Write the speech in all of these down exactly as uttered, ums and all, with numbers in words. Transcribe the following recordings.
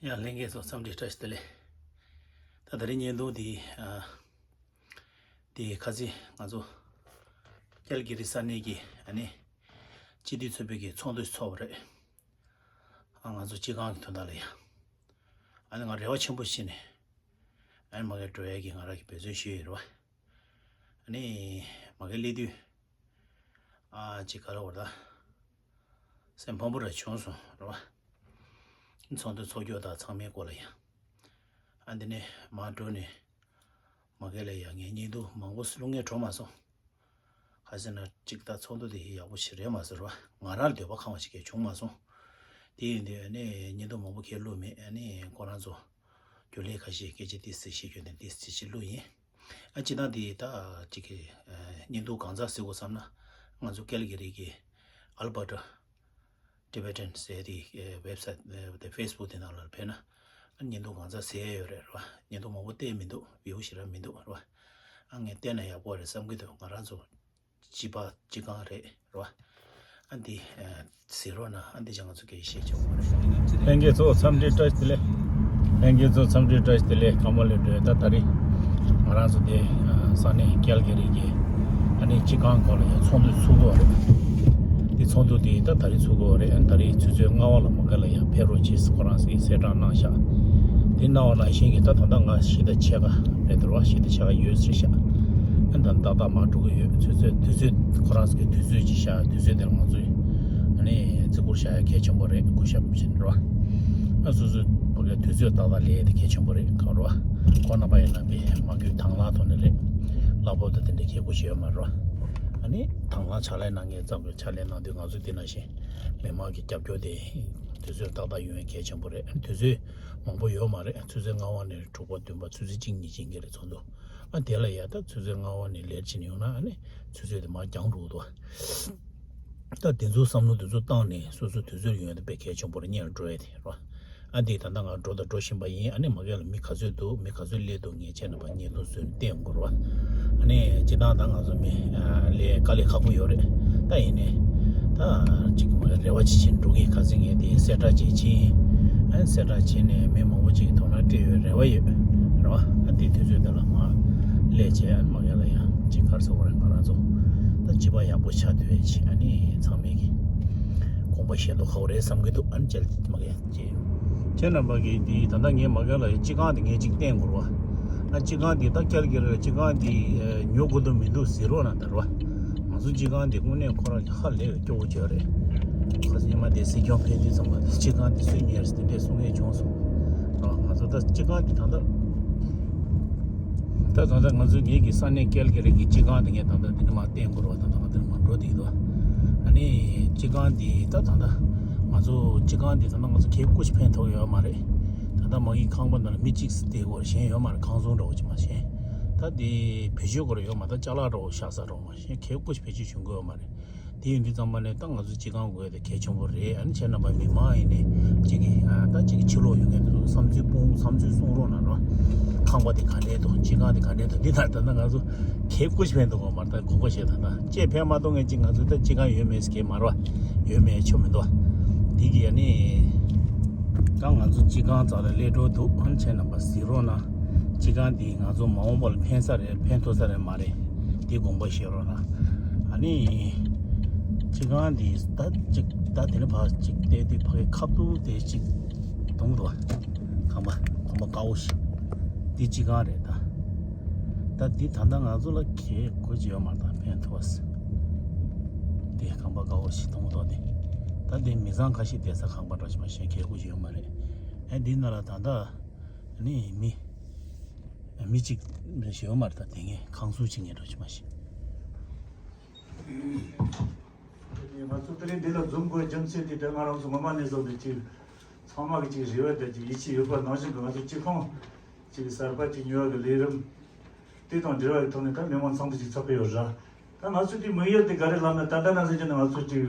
ཡང་ལྷན་རྒྱས་ཚོ་འཚམས་འདྲི་བཀྲ་ཤིས་བདེ་ལེགས། ད་ད་རིང་བརྙན་ཐུང་འདི་ཨ། འདི་ཁ་སང་ང་ཚོ་ཀལ་གི་རི་ས་གནས་ཀྱི་ཨ་ནི་སྤྱི་འཐུས་ཚོགས་པའི་གི་ཚོགས་འདུ་ཚོགས་པ་རེད། ཨ་ང་ཚོ་སྤྱི་ཁང་གི་དོན་དག་ལ་ཡ། ཨ་ནི་ང་རེ་བ་ཆེན་པོ་བྱས་ནས་ཨ་ནི་མ་གིར་འགྲོ་ཡས་ཀྱི་ང་རང་གི་འབད་བརྩོན་ཞུས་ཡོད་རེད་བ། ཨ་ནི་མ་གིར་སླེབས་དུས། ཨ་ཅིག་ག་རེ་བར་ད། སེམས་ཕམ་པོ་ར་བྱུང་སོང་རེད་བ། ཚོགས་འདུ་ཚོགས་རྒྱུ་དང་ཚང་མའི་སྐོར་ལ་ཡང་། ཨ་འདི་ནས་མར་འགྲོ་ནས། མ་གི་ལ་ཡང་ངས་བརྙན་ཐུང་མང་པོ་བླུག་ངས་འགྲོ་མ་སོང་། ག་ཟེར་ན་ཅིག་ད་ཚོགས་འདུ་དེ་ཡག་པོ་ཞིག་རེད་མ་སོང་རེད་བ། ང་རང་ལ་འདོད་པ་ཁེངས་པ་ཞིག་གས་བྱུང་མ་སོང་། དེ་ཡིན་དུས་ཨ་ནི་བརྙན་ཐུང་མང་པོ་ཁས་བླུག་མེད། ཨ་ནི་ཁོ་རང་ཚོ། རྒྱུན་ལས་ཁ་ཤས་སྐད་ཆ་ཏིས་ཏིས་བཤད་རྒྱུ་ནས་ཏིས་ཏིས་ཅིག་བླུག་ཡིན། ཨ་སྤྱིར་བཏང་དེ་ད་ཅིག་གི་ཨ་བརྙན་ཐུང་གང་ཚགས་ཟེར་དགོས་བསམ་ན། ང་ཚོ་ཀལ་གི་རི་གི་ཨལ་བྷར་ཊ་ཊི་བེ་ཊན་ཟེར་དེ་ཨ་ཝེབ་སའིཊ་ཨ་དེ་ཕེ་སི་བུག་དེ་ནང་ལ་ཕེབས་ན། ཨ་བརྙན་ཐུང་གང་ཚགས་ཟེར་ཡོད་རེད་རེད་བ། བརྙན་ཐུང་མང་པོ་བལྟས་མི་འདུག་བིའུ་ཞེ་དྲག་མི་འདུག་རེད་བ། ཨ་ངས་བལྟས་ན་ཡག་པོ་རེད་བསམ་གི་འདུག་ང་རང་ཚོ་སྤྱི་པ་སྤྱི་ཁང་རེད་རེད་བ། ཨ་འདི་ཨ་ཟེར་རོགས་གནང་། ཨ་འདི་ཅང་ང་ཚོ་སྐད་ཆ་བཤད་ཆོག་གི་མ་རེད། ལྷན་རྒྱས་ཚོ་འཚམས་འདྲི་བཀྲ་ཤིས་བདེ་ལེགས། ལྷན་རྒྱས་ཚོ་འཚམས་འདྲི་བཀྲ་ཤིས་བདེ་ལེགས། ཁམས་པ་ལས་སྒྲོལ། ད་ད་རེས་ང་རང་ཚོ་དེ་ཨ་ས་གནས་ཀལ་གེ་རི་གི་ཨ་ནི་སྤྱི་ཁང་སྐོར་ལ་ཡང་ཚོགས་འདུ་ཚུགས་ཀྱི་ཡོད་རེད། འདི་ཚོགས་འདུ་དེ་ད་ད་རེས་ཚུགས་ཀྱི་ཡོད་རེད། ཨ་ད་རེས་ཆུ་ཚོད་ལྔ་པ་ལ་མ་གི་ལ་ཡང་ཕེབས་རོགས་བྱེད་ཟེར་ཁོ་རང་ཚོས་གསལ་བསྒྲགས་གནང་ཤག་དེ་གནང་བ་ནང་བཞིན་གྱི་ད་ད་ལྟ་ང་བཞི་དང་ཕྱེད་ཀ་རེད་འདུག་བ། བཞི་དང་ཕྱེད་ཀ་ཡོད་ཟེར་ཤག་ཨ་ད་ཏག་ཏག་མར་འགྲོ་གི་ཡོད། ཆུ་ཚོད་དུས་ཚོད་ཁོ་རང་ཚོ་གི་དུས་ཚོད་ཅིག་བཞག་དུས་ཚོད་དེར་ང་ཚོས་ཨ་ནི་བརྩི་བཀུར་བྱ་ཡ་གལ་ཆེན་པོ་རེད། སྐུ་ཞབས་བཞིན་རེད་བ། ཨ་སོ་སོའི་བོད་སྐད་དུས་ཚོད་ཏག་ཏག་ལས་དེ་གལ་ཆེན་པོ་རེད། གང་རེད་བ། ཁོང་རྣམ་པ་ཡིན་ན་དཔེ་མ་དགོས་དང་བླངས་ཐོག་ནས་རེད། གླ་ཕོགས་དང་དེ་འདྲའི་ཁྱད་པར་ཞིག་ཡོད་མ་རེད་བ། ཨ་ནི་དང་བླངས་ཕྱག་ལས་གནང་མཁན་ཙམ་གྱིས་ཕྱག་ལས་གནང་དུས་ང་ཚོ་འདི་ནང་བཞིན་མི་མང་གི་རྒྱབ་སྐྱོར་དེ་དུས་ཚོད་ཏག་ཏག་ཡོང་ཡ་གལ་ཆེན་པོ་རེད། ཨ་ནི་དུས་ཚོད་མང་པོ་ཡོད་མ་རེད། ཆུ་ཚོད་ལྔ་པ་ནས་དྲུག་པ་བདུན་པ་ཆུ་ཚོད་གཅིག་གཉིས་ཕྱིན་གྱི་རེད་ཚོགས་འདུ། ཨ་དེ་ལ་ཡ་ད་ཆུ་ཚོད་ལྔ་པ་ནས་ལེཊ་ཕྱིན་ཡོང་ན་ཨ་ནི་ཆུ་ཚོད་དེ་མར་འགྱངས་འགྲོ་གི་འདུག་ད་དེ་ཚོ་བསམ་བློ་དེ་ཚོ་བཏང་ནས་སོ་སོ་དུས་ཚོད་ཡོང་ཡ་དེ་དཔེ་གལ་ཆེན་པོ་རེད། སྔོན་ལ་འགྲོ་ཡ་དེ་རེད་བ། ཨ་འདི་ད་ལྟ་ང་འགྲོ་དང་འགྲོ་བཞིན་པ་ཡིན། ཨ་ནི་མ་གི་ལ་མི་ག་ཚོད་འདུག་མི་ག་ཚོད་སླེབས་འདུག་ངས་བྱས་ན་ཕར་བརྙན་ཐུང་བཟོས་ནས་བསྟན་དགོས་རེད་བ། ཨ་ནི་སྤྱིར་བཏང་ད་ང་ཚོ་མི་ཨ་ལས་དཀའ་ལས་ཁག་པོ་ཡོད་རེད། ད་ཡིན་ནའི་ད་ཅིག་མ་གི་རེ་བ་ཅིག་བྱས་འགྲོ་གི། ག་ཚོད་ངས་དེ་གསལ་བསྒྲགས་ཅིག་བྱས་ཡིན། ཨ་གསལ་བསྒྲགས་བྱས་ནས་མི་མང་པོ་ཅིག་གི་ཐོག་ན་སྤྲད་ཡོད་རེ་བ་ཡོད་རེད་བ། ཨ་འདི་དུས་ཚོད་འདི་ལ་མ་སླེབས་བྱས། ཨ་ནི་མ་གི་ལ་ཡང་ཅིག་ག་རེ་ཟེར་དགོས་རེད། ང་རང་ཚོ་ད་སྤྱི་པ་ཡག་པོ་ཆགས་སྡོད་ཡ་ཅིག་ཨ་ནི་ཚང་མས་ཀྱི་དགོངས་པ་བཞེས་མདོག་ཁ་པོ་རེད་བསམ་གྱི་འདུག་ཨ་ནི་ཅལ་མ་གི་ཅེས། ཁྱེད་རྣམ་པ་གིས་འདི་ད་ལྟ་ངས་མ་གི་ལ་སྤྱི་ཁང་འདི་ངས་ཅིག་བསྟན་དགོས་རེད་བ། ཨ་སྤྱི་ཁང་འདི་ད་ཀལ་གེ་རི་ལ་སྤྱི་ཁང་འདི་ཨ་ཉོ་དགོས་དོན་མི་འདུག་ཟེར་རོགས་གནང་ད་རེད་བ། ང་ཚོ་སྤྱི་ཁང་འདི་དངོས་གནས་ཁོ་རང་གི་ཧ་ལས་པའི་སྐྱོ་བོ་ཅིག་རེད། ཁ་སང་ཉི་མ་དེ་སྲིད་སྐྱོང་ཕེབས་དུས་ཙམ་པ་སྤྱི་ཁང་འདི་སུས་ཉོས་ཟེར་དེ་འདྲས་གསུང་མཁན་བྱུང་སོང་། རེད་བ། ང་ཚོ་ད་སྤྱི་ཁང་འདི་ད་ལྟ་ད་ད་ལྟ་ང་ཚོ་ངེད་ཀྱི་ས་གནས་ཀལ་གེ་རི་གི་སྤྱི་ཁང་དེ་ངས་ད་ལྟ་འདི་ནས་མར་བསྟན་དགོས་རེད་བ། ད་ལྟ་ང་འདིར་མར་འགྲོ་བསྡད་ཡོད་དོ། ཨ་ནི་སྤྱི་ཁང་འདི་ད་ད་ལྟ་ང་ཚོ་སྤྱི་ཁང་འདི་ད་ལྟ་ང་ཚོ་གད་སྐུ་ཞིག་ཕན་ཐོགས་ཡོད་མ་རེད། ད་ལྟ་མ་གི་ཁང་པ་ནང་ལ་མི་གཅིག་བསྡད་ཡོད་རེད། གཞན་ཡོད་མ་རེད། ཁང་ཚན་འདྲ་བོ་ཅིག་མ་གཞན། ད་འདི་བེད་སྤྱོད་དགོས་རེད་ཡོད་མ་རེད། ད་ཅ་ལག་འདྲ་བོ་བཞག་ས་འདྲ་བོ་མ་གཞན་གད་སྐུ་ཞིག་བེད་སྤྱོད་བྱེད་དགོས་ཡོད་མ་རེད། དེ་ཡིན་དུས་ཙམ་པ་ནས་ད་ང་ཚོ་སྤྱི་ཁང་དགོས་དེ་གལ་ཆེན་པོ་རེད། ཨ་ནི་ཁྱེད་རྣམ་པ་མི་མང་ཡིན་ནའི་གཅིག་གིས་ཨ་ད་གཅིག་གིས་ཕྱི་ལོགས་ཡོང་མཁན་དེ་ཚོ་བསམ་ཚུལ་སྤུངས་བསམ་ཚུལ་གསུང་རོགས་གནང་རོགས། ཁང་པ་དེ་ག་འདྲས་འདུག་སྤྱི་ཁང་དེ་ག་འདྲས་འདུག་འདི་ལྟར་ད་ལྟ་ང་ཚོ་གད་སྐུ་ཞིག་ཕན་འདུག་གོ་མ་ད་དགོངས་པ་བཞེས། ད་ད་ཅེས་ཕན་མ་གཏོང་མཁན་གཅིག་ང་ཚོ་ད་སྤྱི་ཁང་ཡོད་མེད་ཀྱི་མ་རེད་བ། ཡོད་མེད་ཆོ་མི་འདུག་བ། འདི་གི་ཨ་ནི་ད་ང་ཚོ་སྤྱི་ཁང་རྩ་ལ་སླེབས་འགྲོ་འདུག་ཨ་ནི་ཁྱེད་རྣམ་པ་གཟིགས་རོགས་གནང་། སྤྱི་ཁང་འདི་ང་ཚོ་མ་འོངས་པ་ལ་ཕན་ས་རེད་ཕན་ཐོགས་ས་རེད་མ་རེད། དེ་དགོངས་པ་བཞེས་རོགས་གནང་། ཨ་ནི། སྤྱི་ཁང་འདི་ད་ཅིག་ད་དེ་ནས་ཕར་ཅིག་བལྟས་དུས་ཕ་གི་ཁ་ཐུག་དེ་ཅིག་གཏོང་འདུག་བ། ཁང་པ་ཁང་པ་དཀར་པོ་ཞིག་འདི་སྤྱི་ཁང་རེད་ད། ད་འདི་ད་ལྟ་ང་ཚོ་ལ་གལ་དགོས་ཀྱི་ཡོད་མ་རེད་ད་ཕན་ཐོགས། དེ་ཁང་པ་དཀར་པོ་ཞིག་མཐོང་འདུག་དེ། ད་འདི་མི་ཚང་ཁ་ཤས་བསྡད་ས་ཁང་པ་འདྲ་ཞིག་མ་གཞན་གལ་དགོས་ཀྱི་ཡོད་མ་རེད། ཨ་འདི་ནང་ལ་ད་ལྟ་ནི་མི་མི་གཅིག་ཞིག་ཡོད་མ་རེད་ད། དེ་ངས་ཁང་བཟོ་བྱེད་མཁན་འདྲ་ཞིག་མ་གཞན། ང་ཚོ་དེ་རིང་འདི་ལ་འཛོམས་དགོས་རྒྱུ་མཚན་དེ་ད་ང་རང་ཚོ་ངོ་མ་ནས་བཟུང་སྟེ་ཅིག་ཚང་མ་གི་ཅིག་རེ་བ་དང་ཅིག་ཡིད་ཆེས་ཡོད་པ་ནང་བཞིན་དུ་ང་ཚོ་སྤྱི་ཁང་ཅིག་གསར་པ་ཅིག་ཉོ་བ་གི་ལས་རིམ་དེ་དང་འབྲེལ་བ་གི་ཐོག་ནས་ད་མི་མང་ཚང་མ་ཅིག་ཚོགས་ཀྱི་ཡོད་ར། ད་ང་ཚོ་དེ་དམིགས་ཡུལ་དེ་ག་རེ་ལབ་ན་ད་ལྟ་ན་ཟེར་གྱི་ན་ང་ཚོ་ཅིག་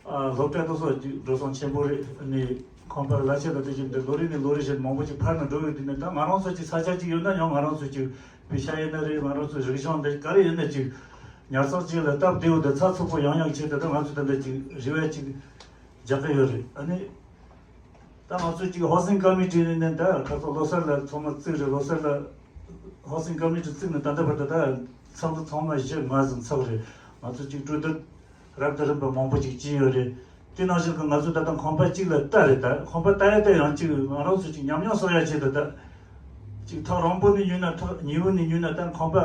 ཨ་སློབ་གྲྭ་དེ་ཚོ་ཅིག་འགྲོ་སོང་ཆེན་པོ་རེད། ཨ་ནི་ཁང་པ་གླ་ཆ་དང་དེ་བཞིན་དུ་ལོ་རེ་ནས་ལོ་རེ་བཞིན་མང་པོ་ཅིག་འཕར་ནས་འགྲོ་ཡོད་དུས་ནས་ད་ང་རང་ཚོ་ཅིག་ས་ཆ་ཅིག་ཡོད་ན་ཡང་ང་རང་ཚོ་ཅིག་པེ་ཤ་ཡིན་ན་རེད། ང་རང་ཚོ་རིག་གཞུང་འདི་ག་རེ་ཡིན་ན་ཅིག་ཉར་ཚགས་ཅིག་ལ་སྟབས་བདེ་བོ་དང་ཚགས་ཚུད་པོ་ཡོང་ཡག་ཆེད་དུ་ད་ང་ཚོ་ད་ལྟ་ཅིག་རེ་བ་ཅིག་རྒྱག་གི་ཡོད་རེད། ཨ་ནི་ ད་ང་ཚོ་གཅིག་ཧའོ་སིང་ཀ་མི་ཊི་ནས་ད་ཁ་སང་ལོ་གསར་ལ་ཚང་མ་བརྩིགས་རེད། ལོ་གསར་ལ་ཧའོ་སིང་ཀ་མི་ཊི་བརྩིགས་ནས་ད་ལྟ་བར་དུ་ད་ཚང་ཚང་མ་བཞི་ལྔ་ཙམ་ཚར་རེད། ང་ཚོ་གཅིག་གྲོས་བསྡུར་རབ་དང་རིམ་པ་མང་པོ་ཅིག་བྱས་ཡོད་རེད། དེ་ནང་བཞིན་གྱི་ང་ཚོ་ད་ལྟ་ཁང་པ་གཅིག་ལ་ལྟ་རེད། ད་ཁང་པ་ལྟ་ཡ་ལྟ་ཡང་གཅིག་ང་རང་ཚོ་གཅིག་ཉམས་མྱོང་གསོག་ཡ་ཆེད་དུ་ད་གཅིག་ཐག་རིང་པོ་ནས་ཉོས་ན་ཐག་ཉེ་བོ་ནས་ཉོས་ན་ད་ཁང་པ་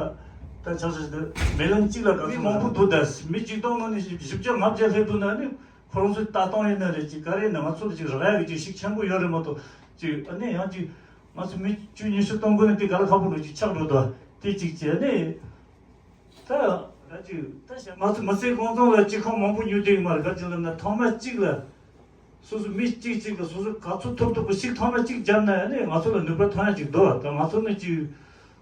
ད་ཆགས་ཆགས་ད་མི་ལོན་གཅིག་ལ་ག་ཚོད་མང་པོ་འདུག་ད་མི་གཅིག་སྟོང་ནང་ནས་བཞི་བརྒྱ་ལྔ་བརྒྱ་སླེབས་འདུག་ན་ནི། ཁོ་རང་ཚོའི་ལྟ་སྟངས་ཡིན་ན་རེད། ཅིག་ག་རེ་ཡིན་ན་ང་ཚོ་ལ་ཅིག་རག་ཡ་གི་ཅིག་ཤུགས་ཆེན་པོ་ཡོད་རེད་མ་གཏོགས། ཅིག་ཨ་ནི་ཡང་ཅིག་ང་ཚོ་མི་བཅུ་ཉི་ཤུ་གཏོང་དགོས་ན་དེ་ག་ལ་ཁག་པོ་འགྲོ་ཅིག་ཆགས་འགྲོ་དོ། དེ་གཅིག་བྱས་ཨ་ནི་ད་ད་ཅིག་ད་བྱས་ང་ཚོ་མི་སེར་ཁོང་ཚང་ལ་གཅིག་ཁང་མང་པོ་ཉོ་བསྡད་ཡོད་མ་རེད། ག་ཅིག་ལབ་ན་ཐོག་མ་གཅིག་ལ་སོ་སོ་མི་གཅིག་གཅིག་གི་སོ་སོ་ག་ཚོད་ཐུབ་ཐུབ་པ་ཞིག་ཐོག་མ་གཅིག་བརྒྱབ་ན་ཨ་ནི་ང་ཚོ་ལ་ནུས་པ་ཐོན་ཡ་ཅིག་འདུག་ད་ང་ཚོ་ནི་ཅིག་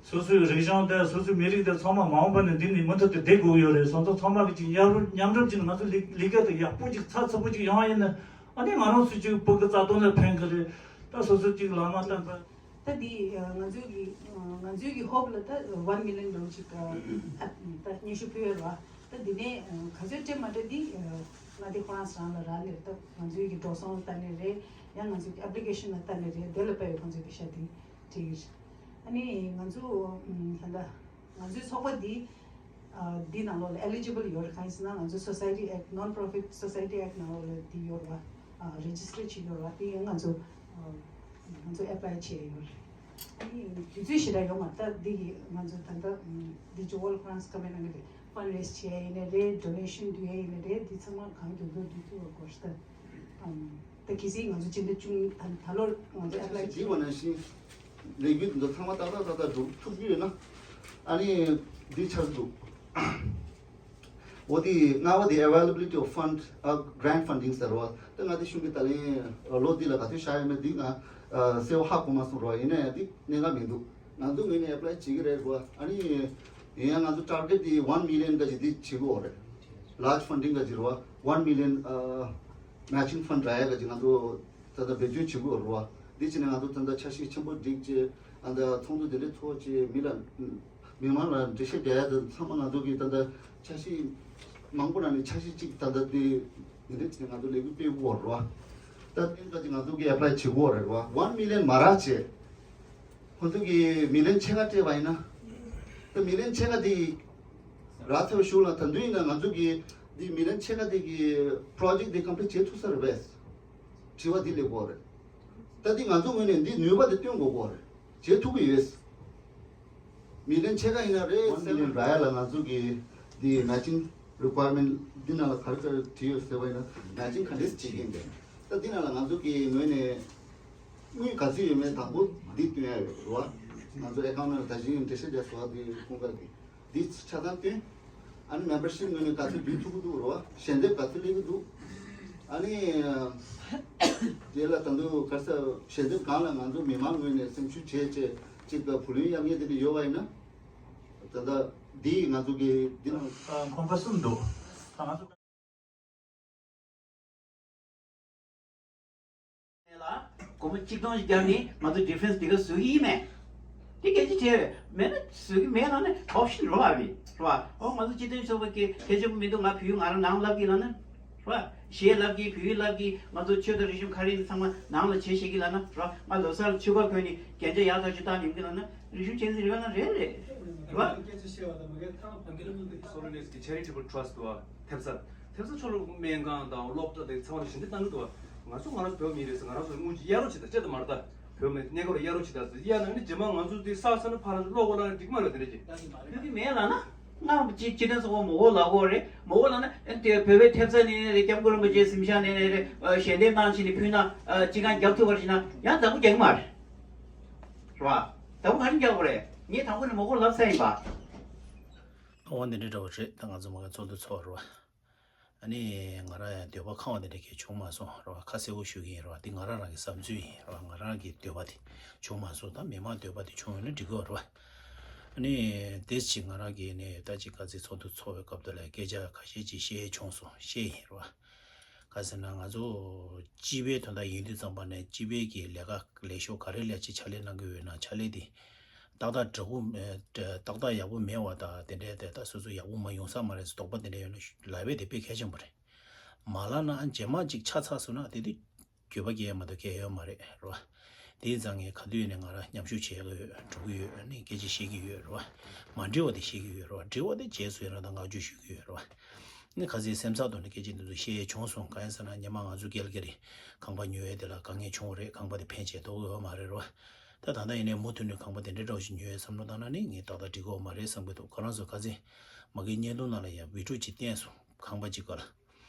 སོ་སོའི་རིག་གཞུང་དང་སོ་སོའི་མི་རིགས་དང་ཚང་མ་མ་འོངས་པ་ནས་འདི་ནས་མུ་མཐུད་དུ་བསྡད་དགོས་ཀྱི་ཡོད་རེད། སོང་ཙང་ཚང་མ་གི་ཅིག་མཉམ་རུབ་མཉམ་རུབ་ཅིག་ང་ཚོ་ལས་ལས་ཀ་དེ་ཡག་པོ་ཅིག་ཚགས་ཚུད་པོ་ཅིག་ཡོང་བ་ཡིན་ན་ཨ་ནི་ང་རང་ཚོ་ཅིག་བོད་ཀྱི་རྩ་དོན་ལ་ཕན་གི་རེད། ད་སོ་སོ་ཅིག་ལག་ན་བསྟན་པ། ད་འདི་ང་ཚོའི་གི་ང་ཚོའི་གི་ཧོབ་ལ་ད་ཝན་མི་ལི་ཡོན་འདྲ་བོ་ཅིག་ད་སྙན་ཞུ་ཕུལ་ཡོད་རེད་བ། ད་འདི་ནས་ག་ཚོད་སྤྲད་མ་སྤྲད་འདི་ང་འདི་ཁོ་རང་རང་ལ་རག་ལས། ད་ང་ཚོའི་གི་འགྲོ་སོང་ལ་ལྟ་ནས་རེད། ཡང་ང་ཚོའི་གི་ཨེབ་ལི་ཀེ་ཤན་ལ་ལྟ་ནས་རེད། དེ་ལ་དཔེ་ཡོད་ཁོང་ཚོའི་པེ་ཤ་འདི། ཅིག་ཨ་ནི་ང་ཚོ་ད་ལྟ་ང་ཚོའི་ཚོགས་པ་འདི་འདི་ནང་ལོགས་ལ་eligible ཡོད་རེད། གང་ཡིན་ཟེར་ན་ང་ཚོ་Society Act, Non-Profit Society Act ནང་ལོགས་ལ་འདི་ཡོད་རེད་བ། register བྱས་ཡོད་རེད་བ། དེ་ཡང་ང་ཚོ་ང་ཚོ་apply བྱས་ཡོད་རེད། ཨ་ནི་དུས་ཚོད་ཞེ་དྲག་ཡོད་མ་རེད། ད་འདི་གི་ང་ཚོ་ད་ལྟ་འདི་ཇོ་ཝལ་ཁོ་རང་ཚོ་ཀ་མེད་ནང་གི་fundraise བྱས་ཡིན་ནའི་རེད། donation བསྡུ་ཡ་ཡིན་ནའི་རེད། འདི་ཚང་མ་གང་མགྱོགས་མགྱོགས་བསྡུ་ཐུབ་པ་དགོས་རེད། ད་ད་གལ་སྲིད་ང་ཚོ་སྤྱི་ཟླ་བཅུ་ད་ད་ལོར་ང་ཚོ་apply བྱས་ཡིན་པ་ནང་བཞིན་ལས་འགུལ་འདི་ཚོ་ཚང་མ་ཏག་ཏག་ཏག་ཏག་འགྲུབ་ཐུབ་རྒྱུ་ཡོད་ན་ཨ་ནི་འདི་ཆགས་འདུག་འོ་དེ་ལྔ་པ་དེ་availability of fund, grant funding ཟེར་བ་དེ་ང་དེ་གཞུང་གི་ད་ལན་ལོ་འདི་ལ་ག་ཚོད་བཞག་ཡོད་མེད་འདི་ང་གསལ་པོ་ཧ་གོ་མ་སོང་ར། ཡིན་ན་ཡང་འདི་གནད་འགག་མི་འདུག་ང་ཚོ་ངོས་ནས་apply བྱེད་ཀྱི་རེད་བ། ཨ་ནི་ཡིན་ཡང་ང་ཚོ་target དེ་one million ག་ཅིག་འདི་བྱེད་དགོས་རེད། large funding ག་ཅིག་རེད་བ། one million matching fund རག་ཡ་ག་ཅིག་ང་ཚོ་ད་ལྟ་བེད་སྤྱོད་བྱེད་དགོས་རེད་བ། འདི་བྱས་ནས་ང་ཚོ་ད་ལྟ་འཆར་གཞི་ཆེན་པོ་སྒྲིག་བྱས། ཨ་ད་ཚོགས་འདུ་དེ་འདྲ་ཚོགས་བྱས། མི་ལ་མི་མང་ལ་འགྲེལ་བཤད་རྒྱག་ཡ་དེ་ཚང་མ་ང་ཚོ་གིས་ད་ལྟ་འཆར་གཞི་མང་པོ་ནང་ནས་འཆར་གཞི་གཅིག་ད་ལྟ་དེ་འདི་འདྲ་བྱས་ནས་ང་ཚོ་ལས་འགུལ་སྤེལ་དགོས་རེད་བ། ད་དེ་ག་ཅིག་ང་ཚོ་གིས་apply བྱེད་དགོས་རེད་བ། one million མ་རག་བྱས། ཁོ་ཚོ་གིས་མི་ལན་ཕྱེད་ཀ་སྤྲད་པ་ཡིན་ན། ད་མི་ལན་ཕྱེད་ཀ་དེ་རག་ཐུབ་ཞུ་ལ་ད་དུང་ཡིན་ན་ང་ཚོ་གིས་འདི་མི་ལན་ཕྱེད་ཀ་དེ་གི་project དེ་complete བྱེད་ཐུབ་ས་རེད་པས། དྲི་བ་འདི་སླེབས་ཀྱི་ཡོད་རེད། ད་འདི་ང་ཚོ་ངོས་ནས་འདི་ནུས་པ་དེ་བཏོན་དགོས་ཀྱི་ཡོད་རེད། བྱེད་ཐུབ་ཀྱི་ཡོད། མི་ལན་ཕྱེད་ཀ་ཡིན་ན་རེད། one million རག་ཡ་ལ་ང་ཚོ་གིས་འདི་matching requirement འདི་ནང་ལ་ག་རེ་ག་རེ་བྲིས་ཡོད་ཟེར་བ་ཡིན་ན་matching ག་འདྲས་བྱེད་ཀྱི་ཡིན་པས། ད་འདི་ནང་ལ་ང་ཚོ་གི་ངོས་ནས་དངུལ་ག་ཚོད་ཡོད་མེད་དང་པོ་འདི་སྟོན་ཡ་ཡོད་རེད་བ། ང་ཚོ་account ནང་ལ་ད་གཞི་འགྲེལ་བཤད་རྒྱག་ཟེར་བ་འདི་ཁོང་ཁ་གི་འདི་ཆ་ཚང་སྟོན། ཨ་ནི་membership ངོས་ནས་ག་ཚོད་བསྡུ་ཐུབ་ཀྱི་འདུག་རེད་བ། ཞལ་འདེབས་ག་ཚོད་སླེབས་ཀྱི་འདུག་ཨ་ནི་དེ་ལ་ད་དུང་ག་ས་ཞལ་འདེབས་སྒང་ལ་ང་ཚོ་མི་མང་ངོས་ནས་སེམས་ཤུགས་བྱས་བྱས་གཅིག་བུ་ལོན་གཡར་མཁན་དེ་འདྲ་ཡོད་པ་ཡིན་ན། ད་ལྟ་འདི་ང་ཚོ་གི་འདི་ནང་ཁང་པ་གསུམ་འདུག་ད་ང་ཚོ་ལ་སྒོར་མོ་གཅིག་སྟོང་ཞིག་བརྒྱབ་ནས་ང་ཚོ་defence དེ་ག་བཟོ་གི་ཡིན་མེད། དེ་གལ་ཆེ་དྲགས་མེད་ན་བཟོ་གི་མེད་ལབ་ན་option རོ་ལ་རེད་རེད་བ། ཨོ་ང་ཚོ་སྤྱི་མཐུན་ཚོགས་པ་གི་གལ་ཆེན་པོ་མི་འདུག་ང་བོད་ཡིག་ང་རང་ནང་ལབ་གི་ལབ་ན་རེད་བ། གཞས་ལབ་གི་བོད་ཡིག་ལབ་གི་ང་ཚོ་ཆོས་དང་རིག་གཞུང་ག་རེ་ཡིན་ཚང་མ་ནང་ལ་བྱེད་ཤེས་གི་ལབ་ན་རེད་བ། ང་ལོ་གསར་ལ་ཕྱུ་པ་གོན་ནས་རྒྱན་ཆ་ཡག་ཐག་ཆོད་བཏགས་ནས་ཡོང་གི་ལབ་ན་རིག་གཞུང་ཆེན་ཟིན་རེད་བ་ན་རེད་རེད་རེད་བ། སྐད་ཆ་བཤད་པ་དང་མ་གལ་ཐང་ཕམ་གི་ལ་མི་འདུག Sovereign Agency Charitable Trust དུ་བ་ཐེབས་རྩ། ཐེབས་རྩ་ཚོ་ལ་སྨན་ཁང་དང་སློབ་གྲྭ་དེ་ཚང་མ་ལ་ཞལ་འདེབས་གནང་གི་འདུག་ང་ཚོ་ང་རང་ཚོ་བོད་མི་རེད་ཟེར་ང་རང་ཚོ་དངུལ་གཡར་རོགས་བྱེད་དང་སྤྲད་དང་མ་རེད་ད། བོད་མི་གནས་སྐབས་ལ་གཡར་རོགས་བྱེད་དང་ཟེར་གཡར་ན་ནི་རྗེས་མ་ང་ཚོ་དེ་བསགས་ཚར་ན་ཕར་ལ་སློག་གོ་ལ་འགྲིག་མ་རེད་དེ་འདྲ་ཅིག་ཡོད་ཀྱི་མེད་ལབ་ན་ང་སྤྱི་སྤྱི་མཐུན་ཚོགས་པ་མ་འོ་ལབ་གོ་རེད། མ་འོ་ལབ་ན་ཨ་ནི་དེ་བོད་པའི་ཐེབས་རྩ་ནས་ནས་རེད། སྐྱབས་མགོན་རིན་པོ་ཆེའི་གཟིམ་ཤག་ནས་ནས་རེད། ཞལ་འདེབས་གནང་བྱས་ནས་ཕུལ་ན་ཅི་གང་རྒྱབ་ཐུབ་པ་རེད་ན་ཡང་བདག་པོ་རྒྱག་གི་མ་རེད། རེད་བ། བདག་པོ་ག་རེ་རྒྱག་དགོས་རེད། ངས་དང་པོ་ནས་མ་འོ་ལབ་ཚར་ཡིན་པ། འོ་འདི་འདྲ་འདྲ་བོ་རེད། ད་ང་ཚོ་མ་གི་ཚོགས་འདུ་ཚོགས་རེད་བ། ཨ་ནི་ང་རང་ཡང་འདོད་པ་ཁེངས་པ་དེ་འདྲ་གང་བྱུང་མ་སོང་རེད་བ། ཁ་གསལ་པོ་ཞུ་གི་ཡིན་རེད་བ། འདི་ང་རང་རང་གི་བསམ་ཚུལ་ཡིན་རེད་བ། ང་རང་གི་འདོད་པ་དེ་བྱུང་མ་སོང་། ད་མི་མང་འདོད་པ་དེ་བྱུང་ཡོད་ན་འགྲིག་གི་རེད་བ། ཨ་ནི་དེ་ཅིག་ང་རང་གིས་ནི་ད་ཅིག་ག་ཚོད་ཚོགས་འདུ་ཚོགས་པའི་སྐབས་དེ་ལ་སྐད་ཆ་ཁ་ཤས་ཅིག་བཤད་བྱུང་སོང་བཤད་ཡིན་རེད་བ། ག་ཟེར་ན་ང་ཚོ་སྤྱི་པའི་དོན་དག་ཡིན་དུས་ཙམ་པ་ནས་སྤྱི་པའི་གི་ལས་ཀ་ལས་ཤོག་ག་རེ་ལས་ཅིག་ཕྱག་ལས་གནང་གི་ཡོད་ན་ཕྱག་ལས་དེ་ཏག་ཏག་འདྲ་པོ་མེད་ཏག་ཏག་ཡག་པོ་མེད་པ་དང་དེ་འདྲའི་དེ་ད་སོ་སོ་ཡག་པོ་མ་ཡོང་ས་མ་རེད་ཟེར་དོགས་པ་དེ་འདྲ་ཡོད་ན་ལབ་པ་དེ་དཔེ་གལ་ཆེན་པོ་རེད། མ་ལབ་ན་རྗེས་མ་ཅིག་ཆ་ཚང་སོང་ན་དེ་དུས་ འགྱོད་པ་སྐྱེ་ཡ་མ་གཏོགས་གལ་ཡོད་མ་རེད་རོ། དེ་ཡིན་ཙང་ངས་ག་དུས་ནས་ང་རང་མཉམ་ཞུགས་བྱེད་ཀྱི་ཡོད། འགྲོ་གི་ཡོད། ཨ་ནི་སྐད་ཆ་བཤད་ཀྱི་ཡོད་རེད་བ། མ་འགྲིག་པ་དེ་བཤད་ཀྱི་ཡོད་རེད་བ། འགྲིག་པ་དེ་རྗེས་སུ་ཡི་རང་དང་བསྔགས་བརྗོད་ཞུ་གི་ཡོད་རེད་བ། ཨ་ནི་ཁ་སང་སེམས་ཚགས་ཐོག་ནས་སྐད་ཆ་འདི་ཚོ་བཤད་ཡས་བྱུང་སོང་། གང་ཡིན་ཟེར་ན་ཉི་མ་ང་ཚོ་ཀལ་ཀ་རི་ཁང་པ་ཉོ་ཡས་དེ་ལ་དཀའ་ངལ་བྱུང་བ་རེད། ཁང་པ་དེ་ཕན་ཆད་ཐོགས་ཡོད་མ་རེད་རེད་བ། ད་ད་ལྟ་ཡིན་ནའི་མུ་མཐུད་ནས་ཁང་པ་དེ་འདྲའི་འདྲ་བོ་ཞིག་ཉོ་ཡས་བསམ་བློ་བཏང་ན་ནི་ངས་ཏག་ཏག་འགྲིག་གི་ཡོད་མ་རེད་བསམ་གྱི་འདུག་ཁོ་རང་ཚོ་ཁ་སང་མ་གིའི་བརྙན་ཐུང་ནང་ལ་ཡང་བི་ཌི་ཡོ་ཅིག་བསྟན་སོང་། ཁང་པ་ཅིག་སྒང་ལ།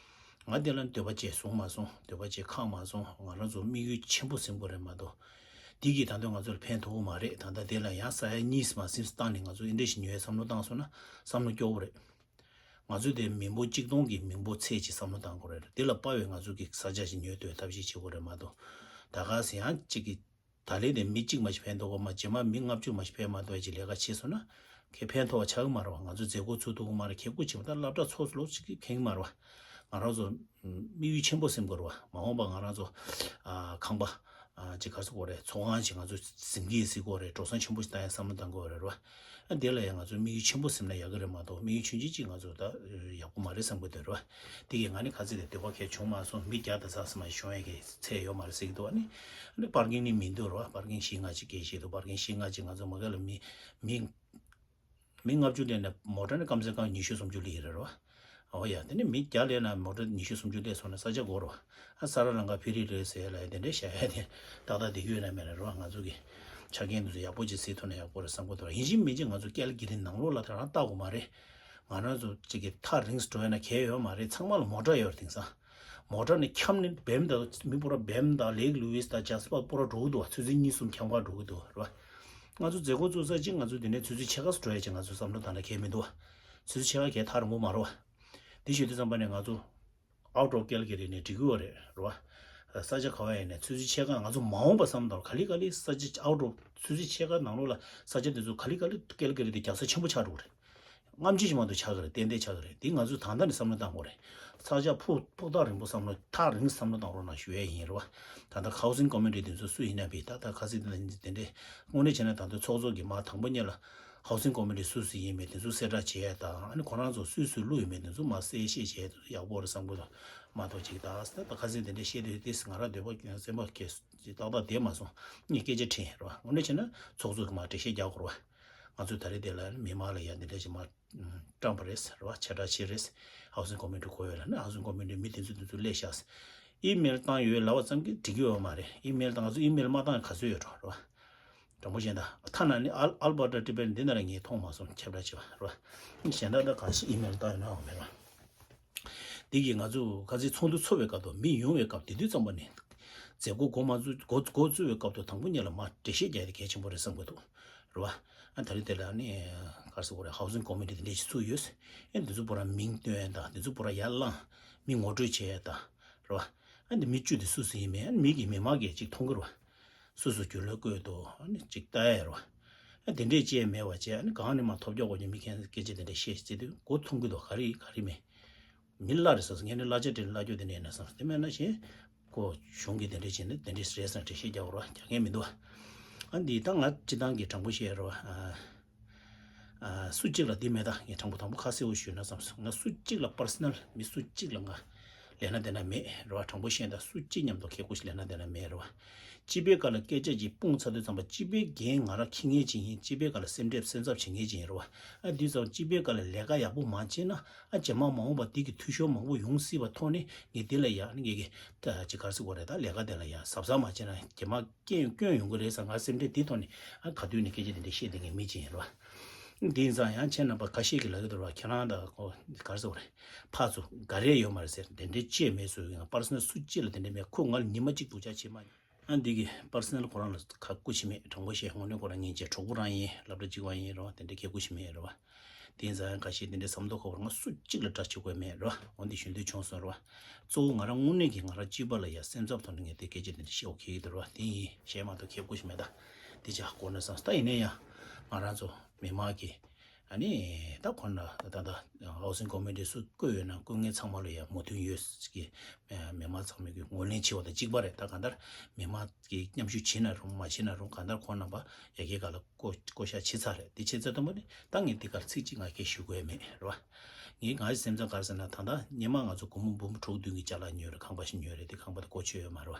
ང་དེ་ལ་འདོད་པ་བྱས་བཟུང་མ་སོང་། འདོད་པ་བྱས་ཁག་མ་སོང་། ང་རང་ཚོ་དམིགས་ཡུལ་ཆེན་པོ་ཟིན་དགོས་རེད་མ་གཏོགས། འདི་གིས་ད་དུང་ང་ཚོ་ལ་ཕན་ཐོགས་ཀྱི་མ་རེད། ད་ལྟ་དེ་ལ་ཡང་ས་ཡ་གཉིས་མ་ཟིན་བཏང་ནས་ང་ཚོ་ཨེ་འདྲ་ཞིག་ཉོ་ཡའི་བསམ་བློ་བཏང་སོང་ན་བསམ་བློ་སྐྱོ་བོ་རེད། ང་ཚོ་དེ་མི་འབོར་གཅིག་སྟོང་གི་མི་འབོར་ཚད་ཅིག་བསམ་བློ་བཏང་དགོས་རེད། དེ་ལ་དཔག་པའི་ང་ཚོ་གི་ས་ཆ་ཞིག་ཉོ་ཐུབ་པའི་ཐབས་ཤེས་བྱེད་དགོས་རེད་མ་གཏོགས། ད་ག་ཟེ་ཡང་གཅིག་གི་ད་ལན་དེ་མི་གཅིག་མ་ཞིག་ཕན་ཐོགས་གོ་མ། རྗེས་མ་མི་ལྔ་བཅུ་མ་ཞིག་ཕན་མ་ཐོགས་ཅིག་ལས་ཀ་བྱས་སོང་ན་ཁྱེད་ཕན་ཐོགས་པ་ཆགས་ཀྱི་མ་རེད་བ། ང་ཚོ་མཛད་སྒོ་ཚུགས་ཐུབ་ཀྱི་མ་རེད། ཁེ་ཁུ་བྱེད་པ་ད་སློབ་གྲྭ་ཚོགས་ལོག་ཅིག་གི་ཁེངས་ཀྱི་མ་རེད་བ། ང་རང་ཚོ་དམིགས་ཡུལ་ཆེན་པོ་སེམས་དགོས་རེད་བ། མ་འོངས་པ་ང་རང་ཚོ་ཨ་ཁང་པ་ཨ་ཅིག་ག་ཚོད་དགོས་རེད། ཚོགས་ཁང་ཅིག་ང་ཚོ་ཟིན་གྱི་ཟིན་དགོས་རེད། འགྲོ་སོང་ཆེན་པོ་ཞིག་བཏང་ཡ་བསམ་བློ་བཏང་དགོས་རེད་བ། ཨ་དེ་ལ་ཡང་ང་ཚོ་དམིགས་ཡུལ་ཆེན་པོ་སེམས་ན་ཡག་གི་རེད་མ་གཏོགས། དམིགས་ཡུལ་ཆུང་ཆུང་ཅིག་ང་ཚོ་ད་ཡག་པོ་མ་རེད་བསམ་གི་འདུག་རེད་བ། དེ་གིས་ང་ནི་ག་ཚོད་དེ་འདོད་པ་གལ་བྱུང་མ་སོང་། མི་བརྒྱ་དང་ཙག་ཙིག་མ་བྱུང་ཡས་ཀྱི་ཚད་ཡོད་མ་རེད་ཟེར་གི་འདུག་ཨ་ནི་ཨ་ནི་པར་ཀིང་ནི་མི་འདུག་རེད་བ། པར་ཀིང་བཞི་ལྔ་ཅིག་སྐད་བཤད་འདུག་པར་ཀིང་བཞི་ལྔ་ཅིག་ང་ཚོ་མ་གི་ལ་མི་མི་མི་ལྔ་བཅུ་སླེབས་ན་མོ་ཊ་ནི་ཀམ་སེ་ཀམ་ཉི་ཤུ་སུམ་ཅུ་སླེབས་ཀྱི་རེད་བ། འོ་ཡ། དེ་ནི་མི་བརྒྱ་སླེབས་ན་མོ་ཊ་ཉི་ཤུ་སུམ་ཅུ་སླེབས་སོང་ན་ས་ཆ་དགོས་རེད་བ། ཨ་ས་ར་ལང་ཀ་ཕི་རི་རེད་ཟེར་ཡ་ལ་ཡ་དེ་འདྲའི་བྱ་ཡ་དེ་ཏག་ཏག་བསྡད་ཀྱི་ཡོད་ན་མེད་ན་རེད་བ། ང་ཚོ་གི་ཆ་རྐྱེན་དེ་ཚོ་ཡག་པོ་ཅིག་གཟིགས་ཐུབ་ན་ཡག་པོ་རེད་བསམ་གི་འདུག་ཡིན་གཅིག་མིན་གཅིག་ང་ཚོ་ཀལ་ཀ་རི་ནང་ལོགས་ལ་དེ་རང་ལྟ་དགོས་མ་རེད། ང་རང་ཚོ་གཅིག་གི་ཐག་རིང་སུ་འགྲོ་ཡ་ན་གལ་ཡོད་མ་རེད། ཚང་མ་ལ་མོ་ཊ་ཡོད་རེད། དེང་སང་མོ་ཊ་ནི་འཁྱམ་ནི་བེམ་དང་མི་པོ་ར་བེམ་དང་ལེག་ལུ་ཝིས་དང་ཇ་སི་པ་པོ་ར་འགྲོ་གི་འདུག་བ། ཆུ་ཚོད་གཉིས་གསུམ་འཁྱམ་ག་འགྲོ་གི་འདུག་རེད་བ། ང་ཚོ་མཛད་སྒོ་ཚུགས་ས་ཅིག་ང་ཚོ་དེ་ནས་ཆུ་ཚོད་ཕྱེད་ཀ་སུ་འགྲོ་ཡ་ཅིག་ང་ཚོ་བསམ་བློ་བཏང་ན་གལ་མི་འདུག་བ། ཆུ་ཚོད་ཕྱེད་ཀ་གལ་ཐག་རིང་པོ་མ་རེད་བ། དེ་ཞུ་དུས་ཙམ་པ་ནས་ང་ཚོ་out of Calgary ནས་འགྲིག་གི་ཡོད་རེད་རེད་བ། ས་ཆ་ག་བ་ཡིན་ནས་ཆུ་ཚོད་ཕྱེད་ཀ་ང་ཚོ་མ་འོངས་པ་བསམ་དང་ག་ལེ་ག་ལེ་ས་ཆ་out of ཆུ་ཚོད་ཕྱེད་ཀ་ནང་ལོགས་ལ་ས་ཆ་དེ་ཚོ་ག་ལེ་ག་ལེ་Calgary དེ་རྒྱལ་ས་ཆེན་པོ་ཆགས་འགྲོ་གི་རེད། རྔམ་བརྗིད་ཅིག་མ་གཏོགས་ཆགས་ཀྱི་རེད། ཏན་ཏན་ཆགས་ཀྱི་རེད། དེ་ང་ཚོས་ད་ལྟ་ནས་བསམ་བློ་བཏང་དགོས་རེད། ས་ཆ་ཕུགས་ཕུགས་ཐག་རིང་པོ་བསམ་བློ་ཐག་རིང་བསམ་བློ་བཏང་རོགས་གནང་ཞུ་ཡས་ཡིན་རེད་བ། ད་ལྟ་housing committee དེ་ཚོ་སུ་ཡིན་ན་བི་ད་ལྟ་ཁ་སང་དེ་འདྲ་དངོས་གནས་བྱས་ན་ད་ལྟ་ཚོགས་གཙོ་གིས་མ་དང་པོ་ཉིད་ལ་housing committee སུ་སུ་ཡིན་མེད་དེ་ཚོ་གསལ་བསྒྲགས་བྱས་ཡས་དང་། ཨ་ནི་ཁོ་རང་ཚོ་སུས་སུ་བླུགས་ཡོད་མེད་དེ་ཚོ་མ་གསལ་བཤད་བྱས་ཡག་པོ་རེད་བསམ་གི་འདུག་མ་གཏོགས་ཅིག་ད་ད་ཁ་སང་དེ་འདྲ་བཤད་དུས་དེ་ང་རང་འདོད་པ་སེམས་པ་སྐྱེ་ཏག་ཏག་བསྡད་མ་སོང་། ངས་སྐད་ཆ་དྲིས་རེད་བ། དངོས་གནས་བྱས་ན་ཚོགས་གཙོ་གིས་མ་འགྲེལ་བཤད་རྒྱག་དགོས་རེད་བ། ང་ཚོས་ད་རེས་དེ་ལ་མི་མང་ལ་ཡ་འདི་འདྲ་ཞིག་མ་བཀྲམ་པ་རེད་ཟེར་བ། ཆེ་དྲགས་ཆེ་རེད། housing committee དགོས་ཡོད་ལ་ནི་housing committee མི་དེ་ཚོ་དེ་ཚོ་སླེབས་ཤག་ཨི་མེལ་བཏང་ཡོད་ལབ་པ་ཙམ་གྱིས་འགྲིག་གི་ཡོད་མ་རེད། ཨི་མེལ་དང་ང་ཚོ་ཨི་མེལ་མ་བཏང་ག་ཚོད་ཡོད་འགྲོ་རེད་བ། དྲང་པོ་བཤད་ན་ད་ཐ་ན་ནི་ཨལ་ཨལ་བར་ཊ་ཊི་པེ་འདི་ན་ར་ངས་མཐོང་མ་སོང་། ཁྱབ་བསྒྲགས་བྱས་པ་རེད་བ། གཞན་དག་ད་གང་ཞིག་ཨི་མེལ་བཏང་ཡོད་ན་འོང་མེད་རེད་བ། འདི་གིས་ང་ཚོ་ཁ་སང་ཚོགས་འདུ་ཚོགས་པའི་སྐབས་དང་མི་ཡོང་བའི་སྐབས་དེ་དུས་ཙམ་པ་ནས་མཛད་སྒོ་འགོ་མ་བཙུགས་འགོ་འགོ་བཙུགས་པའི་སྐབས་དང་དང་པོ་ཉིད་ལ་མར་འགྲེལ་བཤད་རྒྱག་ཡ་དེ་གལ་ཆེན་པོ་རེད་བསམ་གྱི་འདུག་རེད་བ། ཨ་ད་རེས་དེ་ལ་ནི་ག་རེ་ཟེར་དགོས་རེད། housing committee དེ་འདྲས་ཞིག་བཙུགས་ཡོད། ཨ་འདི་ཚོ་པོ་ར་མིང་སྟོན་ཡ་དང་འདི་ཚོ་པོ་ར་ཡར་བླངས་མི་ངོ་སྤྲོད་བྱེད་ཡ་དང་རེད་བ། ཨ་འདི་མི་བཅུ་དེ་སུ་སུ་ཡིན་མིན་ཨ་མི་གིས་མི་མང་གིས་ཅིག་མཐོང་གི་རེད་བ། སུ་སུ་རྒྱུས་ལོན་བཀོད་འདུག་ཨ་ནི་ཅིག་ལྟ་ཡ་རོ། ཨ་དེ་འདྲས་ཅེས་མེད་པ་བྱས། ཨ་ནི་གང་ནས་མ་ཐོབ་རྒྱག་དགོས་ཀྱི་མི་ཁྱེད་སྐད་ཆ་དེ་འདྲས་བཤད་ཟེར་དུས་མགོ་འཐོམ་གི་འདུག་ག་རེ་ག་རེ་མེད། མི་གླ་རེད་ཟེར་སོང་། ངས་ནི་གླ་ཆ་སྤྲད་ནས་གླ་རྒྱུ་དེ་འདྲས་ཡིན་ན་བསམ་སོང་། དེ་མེད་ན་གཞན་ཁོ་གཞུང་གི་དེ་འདྲས་བྱས་ན་དེ་འདྲས་རེད་ཟེར་ནས་འགྲེལ་བཤད་རྒྱག་དགོས་རོ་རྒྱག་མཁན་མི་འདུག་ཨ་འདི་ད་ང་སྤྱི་བཏང་གི་དྲང་པོ་བཤད་རོ། ཨ། ཨ། སུ་གཅིག་ལ་འདི་མེད་ད། ངས་དྲང་པོ་དྲང་པོ་ཁ་གསལ་པོ་ཞུས་ན་བསམ་སོང་། ང་སུ་གཅིག་ལ་པར་སོ་ནལ་མི་སུ་གཅིག་ལ་ང་ལས་ན་དེ་ན་མེད་རེད་བ། དྲང་པོ་བཤད་ན་སུ་གཅིག་མཉམ་དུ་ཁེ་ཁུ་ཞིག་ལས་ན་དེ་ན་མེད་རེད་བ། སྤྱི་པའི་སྐབས་ལ་སྐད་ཆ་ཅིག་སྤུངས་ཚར་དུས་ཙམ་པ་སྤྱི་པའི་འགན་ང་རང་འཁྱེར་མཁན་ཅིག་ཡིན། སྤྱི་པའི་སྐབས་ལ་སེམས་ཁྲལ་སེམས་འཚབ་བྱེད་མཁན་ཅིག་ཡིན་རེད་བ། ཨ་དུས་ཙམ་སྤྱི་པའི་སྐབས་ལ་ལས་ཀ་ཡག་པོ་མ་བྱས་ན་ཨ་རྗེས་མ་མ་འོངས་པ་འདི་གི་འཐུས་ཤོར་མང་པོ་ཡོང་སྲིད་པ་ཐོག་ནས་ངས་འདི་ལ་ཡ་ནི་ངས་ཀྱི་ད་ཅིག་ག་རེ་ཟེར་དགོས་རེད། ད་ལས་ཀ་དེ་ལ་ཡ་གཟབ་གཟབ་མ་བྱས་ན་རྗེས་མ་སྐྱོན་སྐྱོན་ཡོང་གི་རེད་ཟེར་ང་སེམས་ཁྲལ་དེ་ཐོག་ནས་ཨ་ག་དུས་ནས་སྐད་ཆ་དེ་འདྲ་བཤད་བསྡད་མཁན་མི་ཅིག་ཡིན་རེད་བ། དེ་ཡིན་ཙང་ཡང་ཁྱེད་རྣམ་པ་ཁ་ཤས་ཀྱིས་ལབ་ཀྱི་འདུག་རེད་བ། ཁྱེད་རང་དང་ཁོ་ག་རེ་ཟེར་དགོས་རེད། ཕར་ཚུར་འགའ་རེ་ཡོད་མ་རེད་ཟེར། དེ་འདྲའི་ཅེས་མེད་བཟོས་ཡོད། ང་པར་སོ་ནལ་སུ་གཅིག་ལ་དེ་འདྲ་མེད། ཁོ་ང་ལ་ཉི་མ་གཅིག་སྡུག་ཅག་བྱེད་མ་མྱོང་། ཨ་འདི་གི་པར་སོ་ནལ་ཁོ་རང་ལ་ཁ་སྐུ་མཁྱེན་མེད། དྲང་པོ་བཤད་དངོས་གནས་ཁོ་རང་སྙིང་རྗེ། གྲོགས་པོ་རང་ཡིན། སློབ་གྲྭ་གཅིག་པ་ཡིན་རེད་བ། དེ་འདྲའི་ཁེ་སྐུ་མཁྱེན་མེད་རེད་བ། དེ་ཡིན་ཙང་ཁ་ཤས་དེ་འདྲའི་བསམ་བློ་འཁོར་བར་ང་སུ་གཅིག་ལ་དགྲ་བྱེད་དགོས་མེད་རེད་བ། འོ་འདི་ཞུ་འདོད་བྱུང་སོང་རེད་བ། གཙོ་བོ་ང་རང་དངོས་གནས་ཀྱི་ང་རང་སྤྱི་པ་ལ་ཡ་སེམས་འཚབ་ཐོག་ནས་ངས་དེ་སྐད་ཆ་དེ་འདྲ་བཤད་དགོས་ཀྱི་འདུག་རེད་བ། དེ་ཡིན་གཞན་མ་གཏོགས་ཁེ་སྐུ་མཁྱེན་མེད། ད་དེ་ཅག་གོ་ན་བསམ། ད་ཡིན་ན་ཡང་ང་རང་ཚོ་མི་མང་གི་ ཨ་ནི་ད་ཁོ་ན་ད་ད་ཧའུ་སིང་ཀོ་མི་ཊི་སུ་བསྐོས་ཡོད་ན་བསྐོས་མཁན་ཚང་མ་ལ་ཡང་མོས་མཐུན་ཡོད་ཀྱི། མི་མང་ཚང་མས་ཀྱི་ངོས་ལེན་བྱས་པ་དང་གཅིག་པ་རེད། ད་གང་ལྟར་མི་མང་གི་མཉམ་ཞུགས་བྱེད་ན་རུང་མ་བྱེད་ན་རུང་གང་ལྟར་ཁོང་རྣམ་པ་ཡ་གི་ག་ལ་བསྐོ་བསྐོ་བཞག་བྱེད་ཚར་རེད། དེ་བྱེད་ཚར་དུས་མ་ནི་ད་ངས་འདི་གར་ཚིག་གཅིག་ང་སྐད་ཞུ་དགོས་མེད་རེད་བ། ངས་ང་ཡི་སེམས་ཚང་ག་རེ་ཟེར་ན། ད་ལྟ་སྔོན་མ་ང་ཚོ་སྒོར་མོ་འབུམ་དྲུག་བདུན་གྱི་ཅ་ལག་ཉོས་རེད། ཁང་པ་ཞིག་ཉོས་རེད། དེ་ཁང་པ་དེ་སྒོ་ཕྱེ་ཡོད་མ་རེད་བ།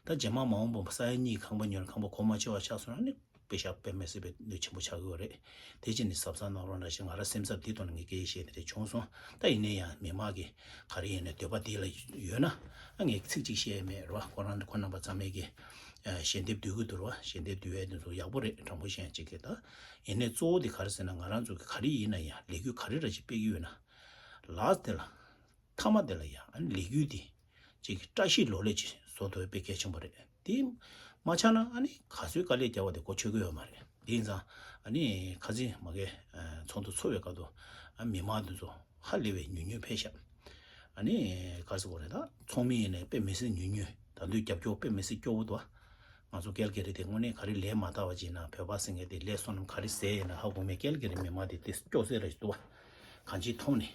ད་རྗེས་མ་མ་འོངས་པ་ས་ཡ་གཉིས་ཁང་པ་ཉོས་རེད། ཁང་པ་སྒོ་མ་ཕྱེ་བ་ཆགས་སོང་ན་ནི་དཔེ་ཞག་དཔེ་མི་སྲིད་པའི་གནོད་ཆེན་པོ་ཆགས་ཀྱི་ཡོད་རེད། དེ་བྱས་ནས་གཟབ་གཟབ་གནང་རོགས་གནང་ཞེས་ང་རང་སེམས་འཚབ་འདི་ཐོག་ནས་ངས་སྐད་ཆ་བཤད་དེ་འདྲ་བྱུང་སོང་། ད་ཡིན་ན་ཡང་མི་མང་གི་ག་རེ་ཡིན་ནའི་འདོད་པ་འདི་ལ་ཡོད་ན་ཨ་ངས་ཚིག་གཅིག་བཤད་ཡས་མེད་རེད་བ། ཁོ་རང་ཁོ་རྣམ་པ་ཚང་མས་ཀྱི་ཞལ་འདེབས་བསྡུ་གི་འདུག་རེད་བ། ཞལ་འདེབས་བསྡུ་ཡས་འདི་ཚོ་ཡག་པོ་རེད། དྲང་པོ་བཤད་ཅིག་གི་ད་ཡིན་ནའི་གཙོ་བོ་འདི་ག་རེ་ཟེར་ན། ང་རང་ཚོ་གི་ག་རེ་ཡིན་ན་ཡང་ལས་འགུལ་ག་རེ་འདྲ་ཞིག་སྤེལ་གི་ཡོད་ན་ལཱསི་དེ་ལ་མཐའ་མ་དེ་ལ་ཡང་ཨ་ནི་ལས་འགུལ་འདི་ཅིག་བཀྲ་ཤིས་ལོ་ལེགས་ཅིག་བཟོ་ཐུབ་པའི་གལ་ཆེན་པོ་རེད། དེ་མ་ཆགས་ན་ཨ་ནི་ག་ཚོད་དཀའ་ལས་བརྒྱབ་པ་དེ་གོ་ཆོད་ཀྱི་ཡོད་མ་རེད། དེ་ཡིན་ཙང་ཨ་ནི་ཁ་སང་མ་གི་ཚོགས་འདུ་ཚོགས་པའི་སྐབས་དུ་ཨ་མི་མང་འདི་ཚོ་ཧ་ལས་པའི་ཉུང་ཉུང་ཕེབས་ཤག་ཨ་ནི་ག་ཟེར་དགོས་རེད། ད་ཚོགས་མི་ཡིན་ནའི་དཔེ་མི་སྲིད་ཉུང་ཉུང་། ད་དུང་རྒྱབ་སྐྱོར་དཔེ་མི་སྲིད་སྐྱོ་བོ་འདུག་ང་ཚོ་ཀལ་ག་རི་དེ་དངོས་གནས་ག་རེ་ལས་མ་བལྟ་བ་ཅིག་ན་བོད་པ་ཟེར་མཁན་དེ་ལས་བསོད་ནམས་ག་རེ་ཟེར་ཡིན་ན་ཧ་གོ་མེད། ཀལ་ག་རི་མི་མང་དེ་དེ་སྐྱོ་ཟེར་ར་ཞིག་འདུག་བ། གང་ཅིའི་ཐོག་ནས་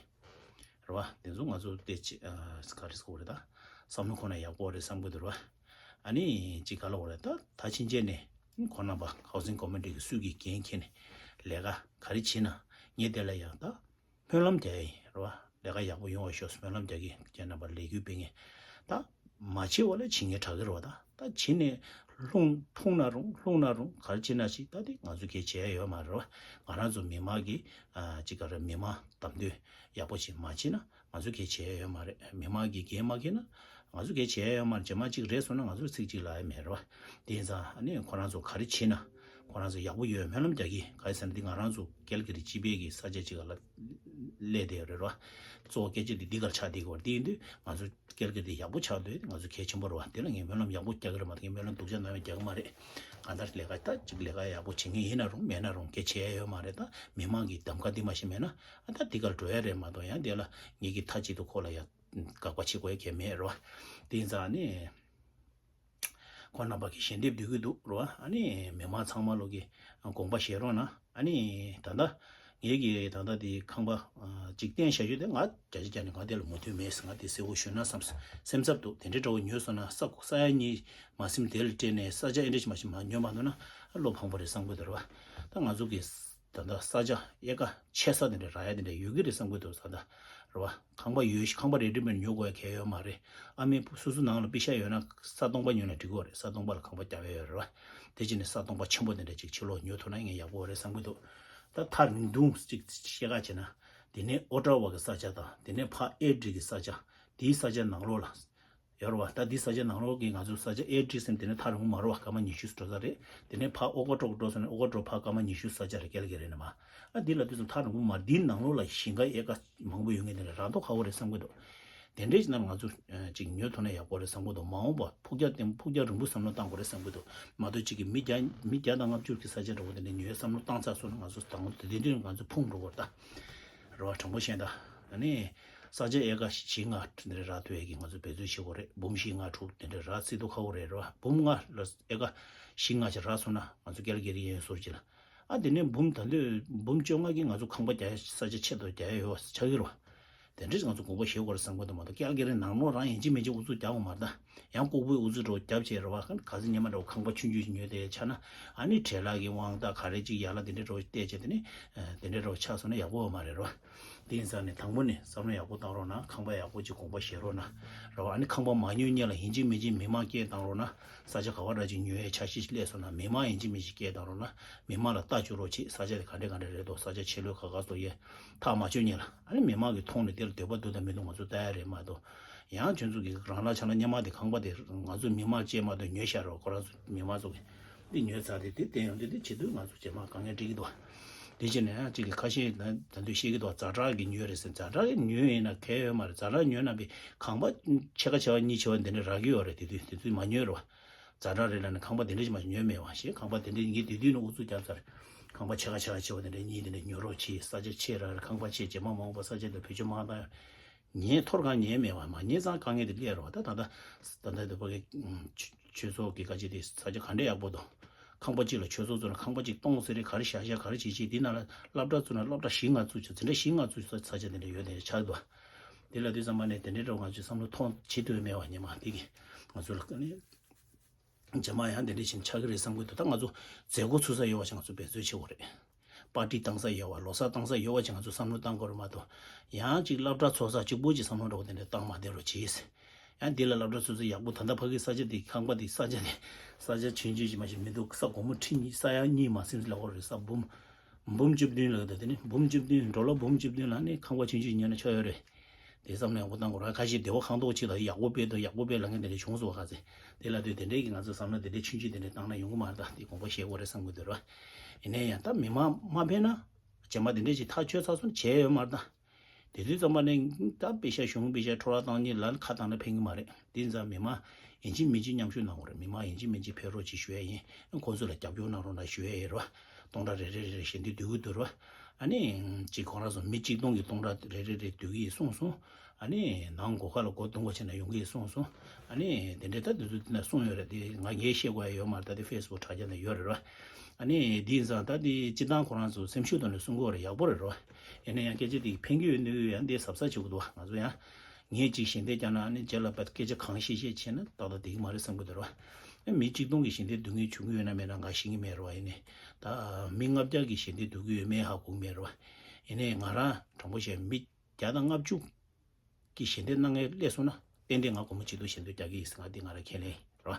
རེད་བ། དེ་ཚོ་ང་ཚོ་དེ་ཅི་ཨ་ག་རེ་ཟེར་དགོས་རེད། ད་བསམ་བློ་ཁོ་ན་ཡག་པོ་རེད་བསམ་གི་འདུག་རེད་བ། ཨ་ནི་ཅི་ག་ལ་འོ་རེད། ད་ད་ཕྱིན་ཆད་ནས་ཁོ་རྣམ་པ་ཧའུ་སིང་ཀོ་མི་ཊི་གི་སུས་ཀྱི་འགན་འཁྱེར་ནས་ལས་ཀ་ག་རེ་བྱེད་ན་ངས་དེ་ལ་ཡང་ད་སྨོན་ལམ་རྒྱག་ཡ་ཡིན་རེད་བ། ལས་ཀ་ཡག་པོ་ཡོང་བ་ཤོག་སྨོན་ལམ་རྒྱག་གི། ཁྱེད་རྣམ་པ་ལས་འགུལ་སྤེལ་མཁན་ད་མ་བྱེད་པ་ལས་བྱེད་མཁན་དྲག་གི་རེད་བ། ད་ད་བྱེད་ནས་ལྷུང་ཐུང་ན་རུང་ལྷུང་ན་རུང་ག་རེ་བྱེད་ན་ཞིག་ད་དེ་ང་ཚོ་གལ་ཆེ་ཡ་ཡོད་མ་རེད་བ། ང་རང་ཚོ་མི་མང་གི་ཨ་ཅི་ག་རེ་མི་མང་བདམས་ཐོན་ཡག་པོ་ཞིག་མ་བྱེད་ན་ང་ཚོ་གལ་ཆེ་ཡ་ཡོད་མ་རེད། མི་མང་གི་འགན་མ་འཁྱེར་ན་ང་ཚོ་གལ་ཆེ་ཡ་ཡོད་མ་རེད། རྗེས་མ་གཅིག་རེད་སོང་ན་ང་ཚོ་ཚིག་གཅིག་ལབ་ཡ་མེད་རེད་བ། དེ་ཡིན་ཙང་ཨ་ནི་ཁོ་རང་ཚོ་ག་རེ་བྱེད་ན་ཁོ་རང་ཚོ་ཡག་པོ་ཡོད། སྨོན་ལམ་རྒྱག་གི། ག་རེ་ཟེར་ན་འདི་ང་རང་ཚོ་ཀལ་ག་རི་སྤྱི་པའི་གི་ས་ཆ་གཅིག་ལ་སླེབས་བསྡད་ཡོད་རེད་བ། གཙོ་བོ་སྐད་ཆ་འདི་འདི་གར་ཆགས་བསྡད་ཀྱི་ཡོད་རེད། དེ་ཡིན་དུས་ང་ཚོ་ཀལ་ག་རི་ཡག་པོ་ཆགས་འདུག་ང་ཚོ་གལ་ཆེན་པོ་རེད་བ། དེ་ལ་ངས་སྨོན་ལམ་ཡག་པོ་རྒྱག་གི་རེད་མ་གཏོགས་ངས་སྨོན་ལམ་སྡུག་ཅག་ནམ་ཡང་རྒྱག་གི་མ་རེད། གང་ལྟར་ལས་ཀ་ད་ཅིག་ལས་ཀ་ཡག་པོ་བྱེད་མཁན་ཡིན་ན་རུང་མེད་ན་རུང་གལ་ཆེ་ཡ་ཡོད་མ་རེད། ད་མི་མང་གི་གདམ་ག་འདི་མ་ཤེས་མེད་ན་ཨ་ད་འདི་གར་འགྲོ་ཡ་རེད་མ་གཏོགས་ཡང་དེ་ལ་ངེད་ཀྱི་མཐའ་གཅིག་ཏུ་ཁོ་ལ་ཡ་དགག་པ་བྱེད་དགོས་ཡ་གལ་མེད་རེད་བ། དེ་ཡིན་ཙང་ཨ་ནི། ཁོང་རྣམ་པ་གིས་ཞལ་འདེབས་བསྡུ་གི་འདུག་རོ། ཨ་ནི་མི་མང་ཚང་མ་ལོ་གི་དགོངས་པ་བཞེས་རོགས་གནང་། ཨ་ནི་ད་ལྟ་ངེད་ཀྱི་ད་ལྟ་དེ་ཁང་པ་ཨ་གཅིག་བསྟན་བཞག་རྒྱུ་དེ་ང་བརྒྱ་ཆ་བརྒྱ་ནས་ང་དེ་ལ་མོས་མཐུན་མེད་ཟེར། ང་དེ་གསལ་བོ་ཞུས་ན་བསམ་སེམས་འཚབ་འདུག་དེ་འདྲའི་འདྲ་བོ་ཉོས་སོང་ན་ས་ས་ཡ་གཉིས་མ་ཟིན་དེ་ལ་སྤྲད་ནས་ས་ཆ་ཨེ་འདྲ་ཞིག་མ་ཞིག་མ་ཉོས་མ་འདུག་ན་ཨ་བློ་ཕངས་པོ་རེད་བསམ་གི་འདུག་རོ། ད་ང་ཚོ་གི་ད་ལྟ་ས་ཆ་དབྱེ་ཁ་ཕྱེ་ས་དེ་འདྲ་རག་ཡ་དེ་འདྲ་ཡོད་ཀྱི་རེད་བསམ་གྱི་འདུག་ད་ལྟ་རེད་བ། ཁང་པ་ཡོད་ཤི་ཁང་པ་རེ་ཌི་མེཌ་ཉོ་དགོས་ཡ་གལ་ཡོད་མ་རེད། ཨ་མའི་སོ་སོ་ནང་ལ་པེ་ཤ་ཡོད་ན་ས་སྟོང་པ་ཉོས་ན་འགྲིག་གི་རེད། ས་སྟོང་པ་ལ་ཁང་པ་རྒྱབ་ཡ་ཡོད་རེད་བ། དེ་བྱས་ནས་ས་སྟོང་པ་ཆེན་པོ་དེ་འདྲ་ཅིག་ཕྱི་ལོགས་ཉོ་ཐུབ་ན་ངས་ཡག་པོ་རེད་བསམ་གྱི་འདུག་ད་ཐག་རིང་ཐུང་ཅིག་བཤད་ཁ་བྱས་ན། དེ་ནས་ཨོ་ཊ་ཝ་གི་ས་ཆ་དང་དེ་ནས་ཕ་ཨེ་ཌི་གི་ས་ཆ། དེའི་ས་ཆ་ནང་ལོགས་ལ། ཡོད་རེད་བ། ད་འདི་ས་ཆ་ནང་ལོགས་ཀྱི་ང་ཚོ་ས་ཆ་ཨེ་ཌི་ཟེར་དེ་ནས་ཐག་རིང་པོ་མ་རེད་བ། སྐར་མ་ཉི་ཤུ་འགྲོ་ས་རེད། དེ་ནས་ཕར་ཨོ་ཀ་ཀྲོག་འགྲོ་ས་ནས་ཨོ་ཀ་ཀྲོག་ཕར་སྐར་མ་ཉི་ཤུ་ས་ཆ་རེད། ཀལ་ག་རི་ནས་མར། ཨ་འདི་ལ་དུས་ཚོད་ཐག་རིང་པོ་མ་རེད། འདིའི་ནང་ལོགས་ལ་ཞིང་ཁ་ཨེ་ཀར་མང་པོ་ཡོད་མཁན་དེ་འདྲ་རག་མདོག་ཁ་པོ་རེད་བསམ་གྱི་འདུག་དེ་འདྲས་ཅིག་ན་ང་ཚོ་ཅིག་ཉོ་ཐུབ་ན་ཡག་པོ་རེད་བསམ་གྱི་འདུག་མ་འོངས་པ་ཕུགས་རྒྱང་བརྟན་ཕུགས་རྒྱང་རིང་པོ་བསམ་བློ་བཏང་དགོས་རེད་བསམ་གྱི་འདུག་མ་གཏོགས་ཅིག་གི་མི་བརྒྱ་མི་བརྒྱ་དང་ལྔ་བཅུ་གི་ས་ཆ་འདྲ་བོ་དེ་འདྲ་ཉོས་བསམ་བློ་བཏང་ཚར་སོང་ན་ང་ཚོ་དང་པོ་དེ་དུས་ང་ཚོ་ཕུང་འགྲོ་གི་རེད་ད། རེད་བ། དྲང་པོ་བཤད་ན་ད། ཨ་ནི། ས་ཆ་ཨེ་ཀར་བཞི་ལྔ་དེ་འདྲ་རག་ཐུབ་ཡས་ཀྱི་ང་ཚོ་འབད་རྩོལ་བྱེད་དགོས་རེད། འབུམ་བཞི་ལྔ་དྲུག་དེ་འདྲ་རག་སྲིད་མདོག་ཁ་པོ་རེད། རེད་བ། འབུམ་ལྔ་ལ་ཨེ་ཀར་བཞི་ལྔ་ཅིག་རག་སོང་ན་ང་ཚོ་ཀལ་ག་རི་ཡན་ཟུར་ཅིག་ལ། ཨ་དེ་ནས་འབུམ་ད་འདོད་འབུམ་བཅོ་ལྔ་གི་ང་ཚོ་ཁང་པ་རྒྱག་ཡ་ས་ཆ་ཆེད་དུ་རྒྱག་ཡ་ཡོད་པ་ཆགས་ཀྱི་རེད་བ། དེ་འདྲ་ང་ཚོ་དགོངས་པ་བཞེས་དགོས་རེད་བསམ་གྱི་འདུག་མ་གཏོགས་ཀལ་ག་རི་ནང་ལོགས་རང་ཡིན་གཅིག་མིན་གཅིག་ཨུ་ཚུགས་རྒྱག་དགོས་མ་རེད་ད། ཡང་ལྐུགས་པའི་ཨུ་ཚུགས་འདྲ་བོ་རྒྱབ་བྱས་རེད་བ། ག་ཚོད་སྙེ་མ་འདྲ་བོ་ཁང་པ་ཆུང་ཆུང་ཞིག་ཉོས་དེ་ཆགས་ན་ཨ་ནི་བྲེལ་ལག་གི་དབང་ད་ག་རེ་གཅིག་ཡར་ལ་དེ་འདྲ་འདྲ་བོ་བལྟས་བྱས་དེ་ནི་དེ་འདྲ་འདྲ་བོ་ཆགས་སོང་ན་ཡག་པོ་ཡོད་མ་རེད་རེད་བ། དེ་ཡིན་ཙང་ནས་དང་པོ་ནས་བསམ་བློ་ཡག་པོ་བཏང་རོགས་གནང་། ཁང་པ་ཡག་པོ་ཅིག་དགོངས་པ་བཞེས་རོགས་གནང་། རེད་བ། ཨ་ནི་ཁང་པ་མ་ཉོས་སྔོན་ལ་ཡིན་གཅིག་མིན་གཅིག་མི་མང་སྐད་བཏང་རོགས་གནང་། ས་ཆ་ག་པར་འདྲ་ཅིག་ཉོ་ཡས་འཆར་གཞི་ཞིག་སླེབས་སོང་ན་མི་མང་ཡིན་གཅིག་མིན་གཅིག་སྐད་བཏང་རོགས་གནང་། མི་མང་ལ་ལྟ་བཅུག་རོགས་བྱེད། ས་ཆ་དེ་ག་འདྲ་ག་འདྲ་རེད་དོ། ས་ཆ་ཆེ་ལོས་ག་ག་སོ་ཡས་ཐག་མ་ཆོད་སྔོན་ལ་ཨ་ནི་མི་མང་གི་ཐོག་ནས་དེ་ལ་འདོད་པ་འདུག་དང་མི་འདུག་ང་ཚོ་ལྟ་ཡ་རེད་མ་གཏོགས། ཡང་ཁྱོད་ཚོ་གི་རང་ལ་ཆ་ལ་སྔོན་མ་དེ་ཁང་པ་དེ་ང་ཚོ་མི་མང་བཅས་མ་གཏོགས་ཉོས་བཞག་རོགས། ཁོ་རང་ཚོ་མི་མང་ཚོ་གི་འདི་ཉོས་ཚར་དེ་དེ་བསྟན་ཡོང་དུས་དེ་བྱེད་དུས་ང་ཚོ་རྗེས་མ་དཀའ་ངལ་འཕྲད་ཀྱི་འདུག་དེ་བྱས་ནས་ཡང་གཅིག་གི་ཁ་ཤས་ད་ད་དུང་བཤད་ཀྱི་འདུག་ཛ་དྲག་གི་ཉོས་རེད་ཟེར། ཛ་དྲག་གི་ཉོས་ཡིན་ན་གལ་ཡོད་མ་རེད། ཛ་དྲག་ཉོས་ན་པའི་ཁང་པ་ཕྱེད་ཀ་ཕྱེད་ཀ་གཉིས་ཕྱེད་ཀ་འདི་འདྲ་རག་གི་ཡོད་རེད། དེ་དུས་དེ་དུས་མ་ཉོས་རེད་བ། ཛ་དྲག་རེད་ལབ་ནས་ཁང་པ་དེ་འདྲ་ཞིག་མ་ཉོས་མེད་བ་ཞེས། ཁང་པ་དེ་འདྲ་ངས་དེ་དུས་ནས་ཨུ་ཚུགས་བརྒྱབ་ཚར། ཁང་པ་ཕྱེད་ཀ་ཕྱེད་ཀ་ཕྱེད་ཀ་དེ་འདྲ་གཉིས་དེ་འདྲ་ཉོ་རོགས་བྱེད། ས་ཆ་ཆེ་ར་རེད། ཁང་པ་ཆེ། རྗེས་མ་མ་འོངས་པ་ས་ཆ་དེ་བེད་སྤྱོད་མ་བཏང་། ངས་ཐོར་གང་ཉོས་མེད་བ། མ་ཉོས་ཙང་དཀའ་ངལ་དེ་སླེབས་རོགས། ད་ད་ད་ད་ད་ད་ཕ་གི་ཆོས་ཚོགས་ཀྱི་ཁ་ཆེ་དེ་ས་ཆ་ག་འདྲ་ཡག་པོ་འདུག་ཁང་པ་གཅིག་ལ་ཆོས་ཚོགས་བཙུགས་ན་ཁང་པ་གཅིག་སྟོང་ཟེར་རེད། ག་རེ་བཞག་བཞག་ག་རེ་བྱེད་བྱེད་དེ་ནང་ལ་སློབ་གྲྭ་བཙུགས་ན་སློབ་གྲྭ་བཞི་ལྔ་བཙུགས་བྱས་འཛིན་གྲྭ་བཞི་ལྔ་བཙུགས་ས་ཆ་དེ་འདྲ་ཡོད་དེ་ཆགས་འདུག་དེ་ལ་དུས་ཙམ་པ་ནས་དེ་འདྲའི་འགྲོ་ང་ཚོས་བསམ་བློ་ཐོངས་བྱེད་འདོད་མེད་པ་ཉི་མ་དེ་གི་ང་ཚོ་ལ་ནི། རྗེས་མ་ཡང་དེ་འདྲ་ཞིག་ཆགས་ཀྱི་རེད་བསམ་གྱི་འདུག་ད་ང་ཚོ་མཛད་སྒོ་ཚུགས་ས་ཡོད་པ་ཞིག་ང་ཚོ་འབད་རྩོལ་བྱེད་དགོས་རེད། པར་ཊི་བཏང་ས་ཡོད་པ་ལོ་གསར་བཏང་ས་ཡོད་པ་ཞིག་ང་ཚོ་བསམ་བློ་བཏང་དགོས་རེད་མ་གཏོགས། ཡང་ཅིག་སློབ་གྲྭ་ཚོགས་ས་གཅིག་པོ་ཅིག་བསམ་བློ་འགྲོ་བ་དེ་འདྲ་བཏང་མ་བསྡད་རོགས་གྱིས། ཡང་འདི་ལ་སློབ་གྲྭ་ཚོགས་ས་ཡག་པོ་ད་ལྟ་ཕ་གི་ས་ཆ་དེ་ཁང་པ་དེ་ས་ཆ་དེ་ས་ཆ་ཆུང་ཆུང་ཅིག་མ་ཞིག་མི་འདུག་ས་སྒོར་མོ་ཁྲི་གཉིས་ས་ཡ་གཉིས་མ་ཟིན་ལ་འོ་རེད། ས་འབུམ་འབུམ་བཅུ་བདུན་ལ་ད་དེ་ནི་འབུམ་བཅུ་བདུན་ཌོ་ལར་འབུམ་བཅུ་བདུན་ལ་ནི་ཁང་པ་ཆུང་ཆུང་ཉོས་ན་ཆོག་ཡོད་རེད། དེ་བསམ་བློ་ཡག་པོ་བཏང་དགོས་ར། ཁ་ཤས་བདེ་བ་ཁང་ཐོག་ཅིག་ལ་ཡག་པོ་སྤེལ་དང་ཡག་པོ་སྤེལ་ལ་ངས་དེ་འདྲ་བྱུང་སོང་བ་ཁ་ཚེ། དེ་ལ་དུས་དེ་འདྲའི་གི་ང་ཚོ་བསམ་བློ་དེ་འདྲའི་ཆུང་ཆུང་དེ་འདྲ་བཏང་ན་ཡོང་གི་མ་རེད། ད་དེ་དགོངས་པ་བཞེས་དགོས་རེད་བསམ་གི་འདུག་ར། ཡིན་ནའི་ཡང་ད་མི་མང་མ་ཕན་ན་རྗེས་མ་དེ་འདྲ་ཅིག་ཐག་ཆོད་ཚར་སོང་བྱས་ཡོད་མ་རེད་ད། དེ་དུས་ཙམ་པ་ནས་ད་པེ་ཤ་གཞུང་པེ་ཤ་འཕྲོ་བརླག་བཏང་ཉིད་ལ་ཁ་བཏང་ན་ཕན་གི་མ་རེད། དེ་ཙང་མི་མང་ཡིན་གཅིག་མིན་གཅིག་མཉམ་ཞུགས་གནང་དགོས་རེད། མི་མང་ཡིན་གཅིག་མིན་གཅིག་ཕེབས་རོགས་ཅིག་ཞུ་ཡ་ཡིན། ཁོང་ཚོ་ལ་རྒྱབ་སྐྱོར་གནང་རོགས་གནང་ཞུ་ཡ་ཡིན་རོ། སྟོང་ཕྲག་རེ་རེ་རེ་རེ་ཞལ་འདེབས་བསྡུ་གི་འདུག་རོ། ཨ་ནི། གཅིག་ཁོ་རང་ཚོ་མི་གཅིག་སྟོང་གི་སྟོང་ཕྲག་རེ་རེ་རེ་བསྡུ་གི་ཡིན་གསུངས་སོང་། ཨ་ནི་ནང་སྒོ་ཁ་ལ་སྒོ་རྡུང་བ་བྱས་ན་ཡོང་གི་ཡིན་གསུངས་སོང་། ཨ་ནི་དེ་འདྲའི་ད་དེ་ཚོ་དེ་ན་གསུངས་ཡོད་རེད། དེ་ང་ངས་བཤད་དགོས་ཡ་ཡོད་མ་རེད། ད་དེ་ཕེ་སི་བུག་དྲ་རྒྱ་ན་ཡོད་རེད་རོ། ཨ་ནི་དེ་ཡིན་ཙང་ད་དེ་སྤྱི་བཏང་ཁོ་རང་ཚོ་སེམས་ཤུགས་ཐོག་ནས་གསུང་དགོས་རེད། ཡག་པོ་རེད་རོ། ཡིན་ན་ཡང་སྐད་ཆ་དེ་ཕན་གི་ཡོད་ནི་ཡང་དེ་གཟབ་གཟབ་བྱེད་དགོས་འདུག་ང་ཚོ་ཡང་ངས་ཅིག་ཞལ་འདེབས་བརྒྱབ་ན་ཨ་ནི་རྗེས་ལ་ཕར་སྐད་ཆ་གང་བཤད་བཤད་བྱས་ན་ཏག་ཏག་བསྡད་གི་མ་རེད་བསམ་གི་འདུག་རོ། ཨ་མི་གཅིག་སྟོང་གི་ཞལ་འདེབས་བསྡུ་མཁན་བྱུང་གི་ཡོད་ན་མེད་ན་ང་ཤེས་ཀྱི་མེད་རོ། ཡིན་ནའི་ད་མི་ལྔ་བརྒྱ་གི་ཞལ་འདེབས་བསྡུ་གི་ཡོད་མེད་ཧ་གོ་གི་མེད་རོ། ཡིན་ནའི་ང་རང་དྲང་པོ་བཤད་མི་བརྒྱ་དང་ལྔ་བཅུ་གི་ཞལ་འདེབས་གནང་མཁན་སླེབས་སོང་ན་ཏན་ཏན་ང་སྒོར་མོ་གཅིག་སྟོང་ཞལ་འདེབས་རྒྱག་གི་ཡིན་ཟེར། ང་འདི་ང་རང་ཁས་ལེན་རོ།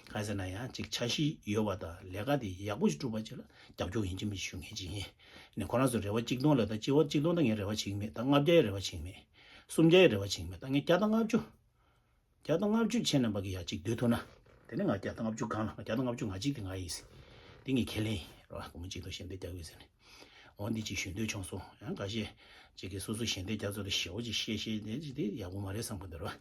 གང་ཟེར་ན་ཡང་ཅིག་འཆར་གཞི་ཡོད་པ་དང་ལས་ཀ་དེ་ཡག་པོ་ཞིག་སྒྲུབ་པ་ཅིག་ལ་རྒྱབ་སྐྱོར་ཡིན་གཅིག་མིན་གཅིག་ཞུ་མཁན་ཅིག་ཡིན། ནས་ཁོ་རང་ཚོ་རེ་བ་གཅིག་སྟོང་ལ་ད་སྤྱི་བ་གཅིག་སྟོང་ད་ངས་རེ་བ་བྱེད་ཀྱི་མེད། ད་ལྔ་བརྒྱ་ཡང་རེ་བ་བྱེད་ཀྱི་མེད། སུམ་བརྒྱ་ཡང་རེ་བ་བྱེད་ཀྱི་མེད། ད་ངས་བརྒྱ་དང་ལྔ་བཅུ། བརྒྱ་དང་ལྔ་བཅུ་བྱས་ན་མ་གི་ཡ་གཅིག་བསྡུ་ཐུབ་ན། དེ་ནས་ང་བརྒྱ་དང་ལྔ་བཅུ་གང་ལ་ང་བརྒྱ་དང་ལྔ་བཅུ་ང་གཅིག་དེ་ང་ཡིན་ཟེར། དེ་ངས་ཁས་ལེན་ཡིན་རོ། སྒོར་མོ་གཅིག་སྟོང་ཞལ་འདེབས་རྒྱག་དགོས་ཟེར་ནས། འོ་འདི་ཅིག་ཞུ་འདོད་བྱུང་སོང་། ཡང་འགའ་ཤས་ཅིག་གིས་སོ་སོ་ཞལ་འདེབས་རྒྱག་ཚུལ་དེ་ཞེ་པོ་ཅིག་བཤད་བཤད་དེ་ཅིག་དེ་ཡག་པོ་མ་རེད་བསམ་གི་འདུག་རོ།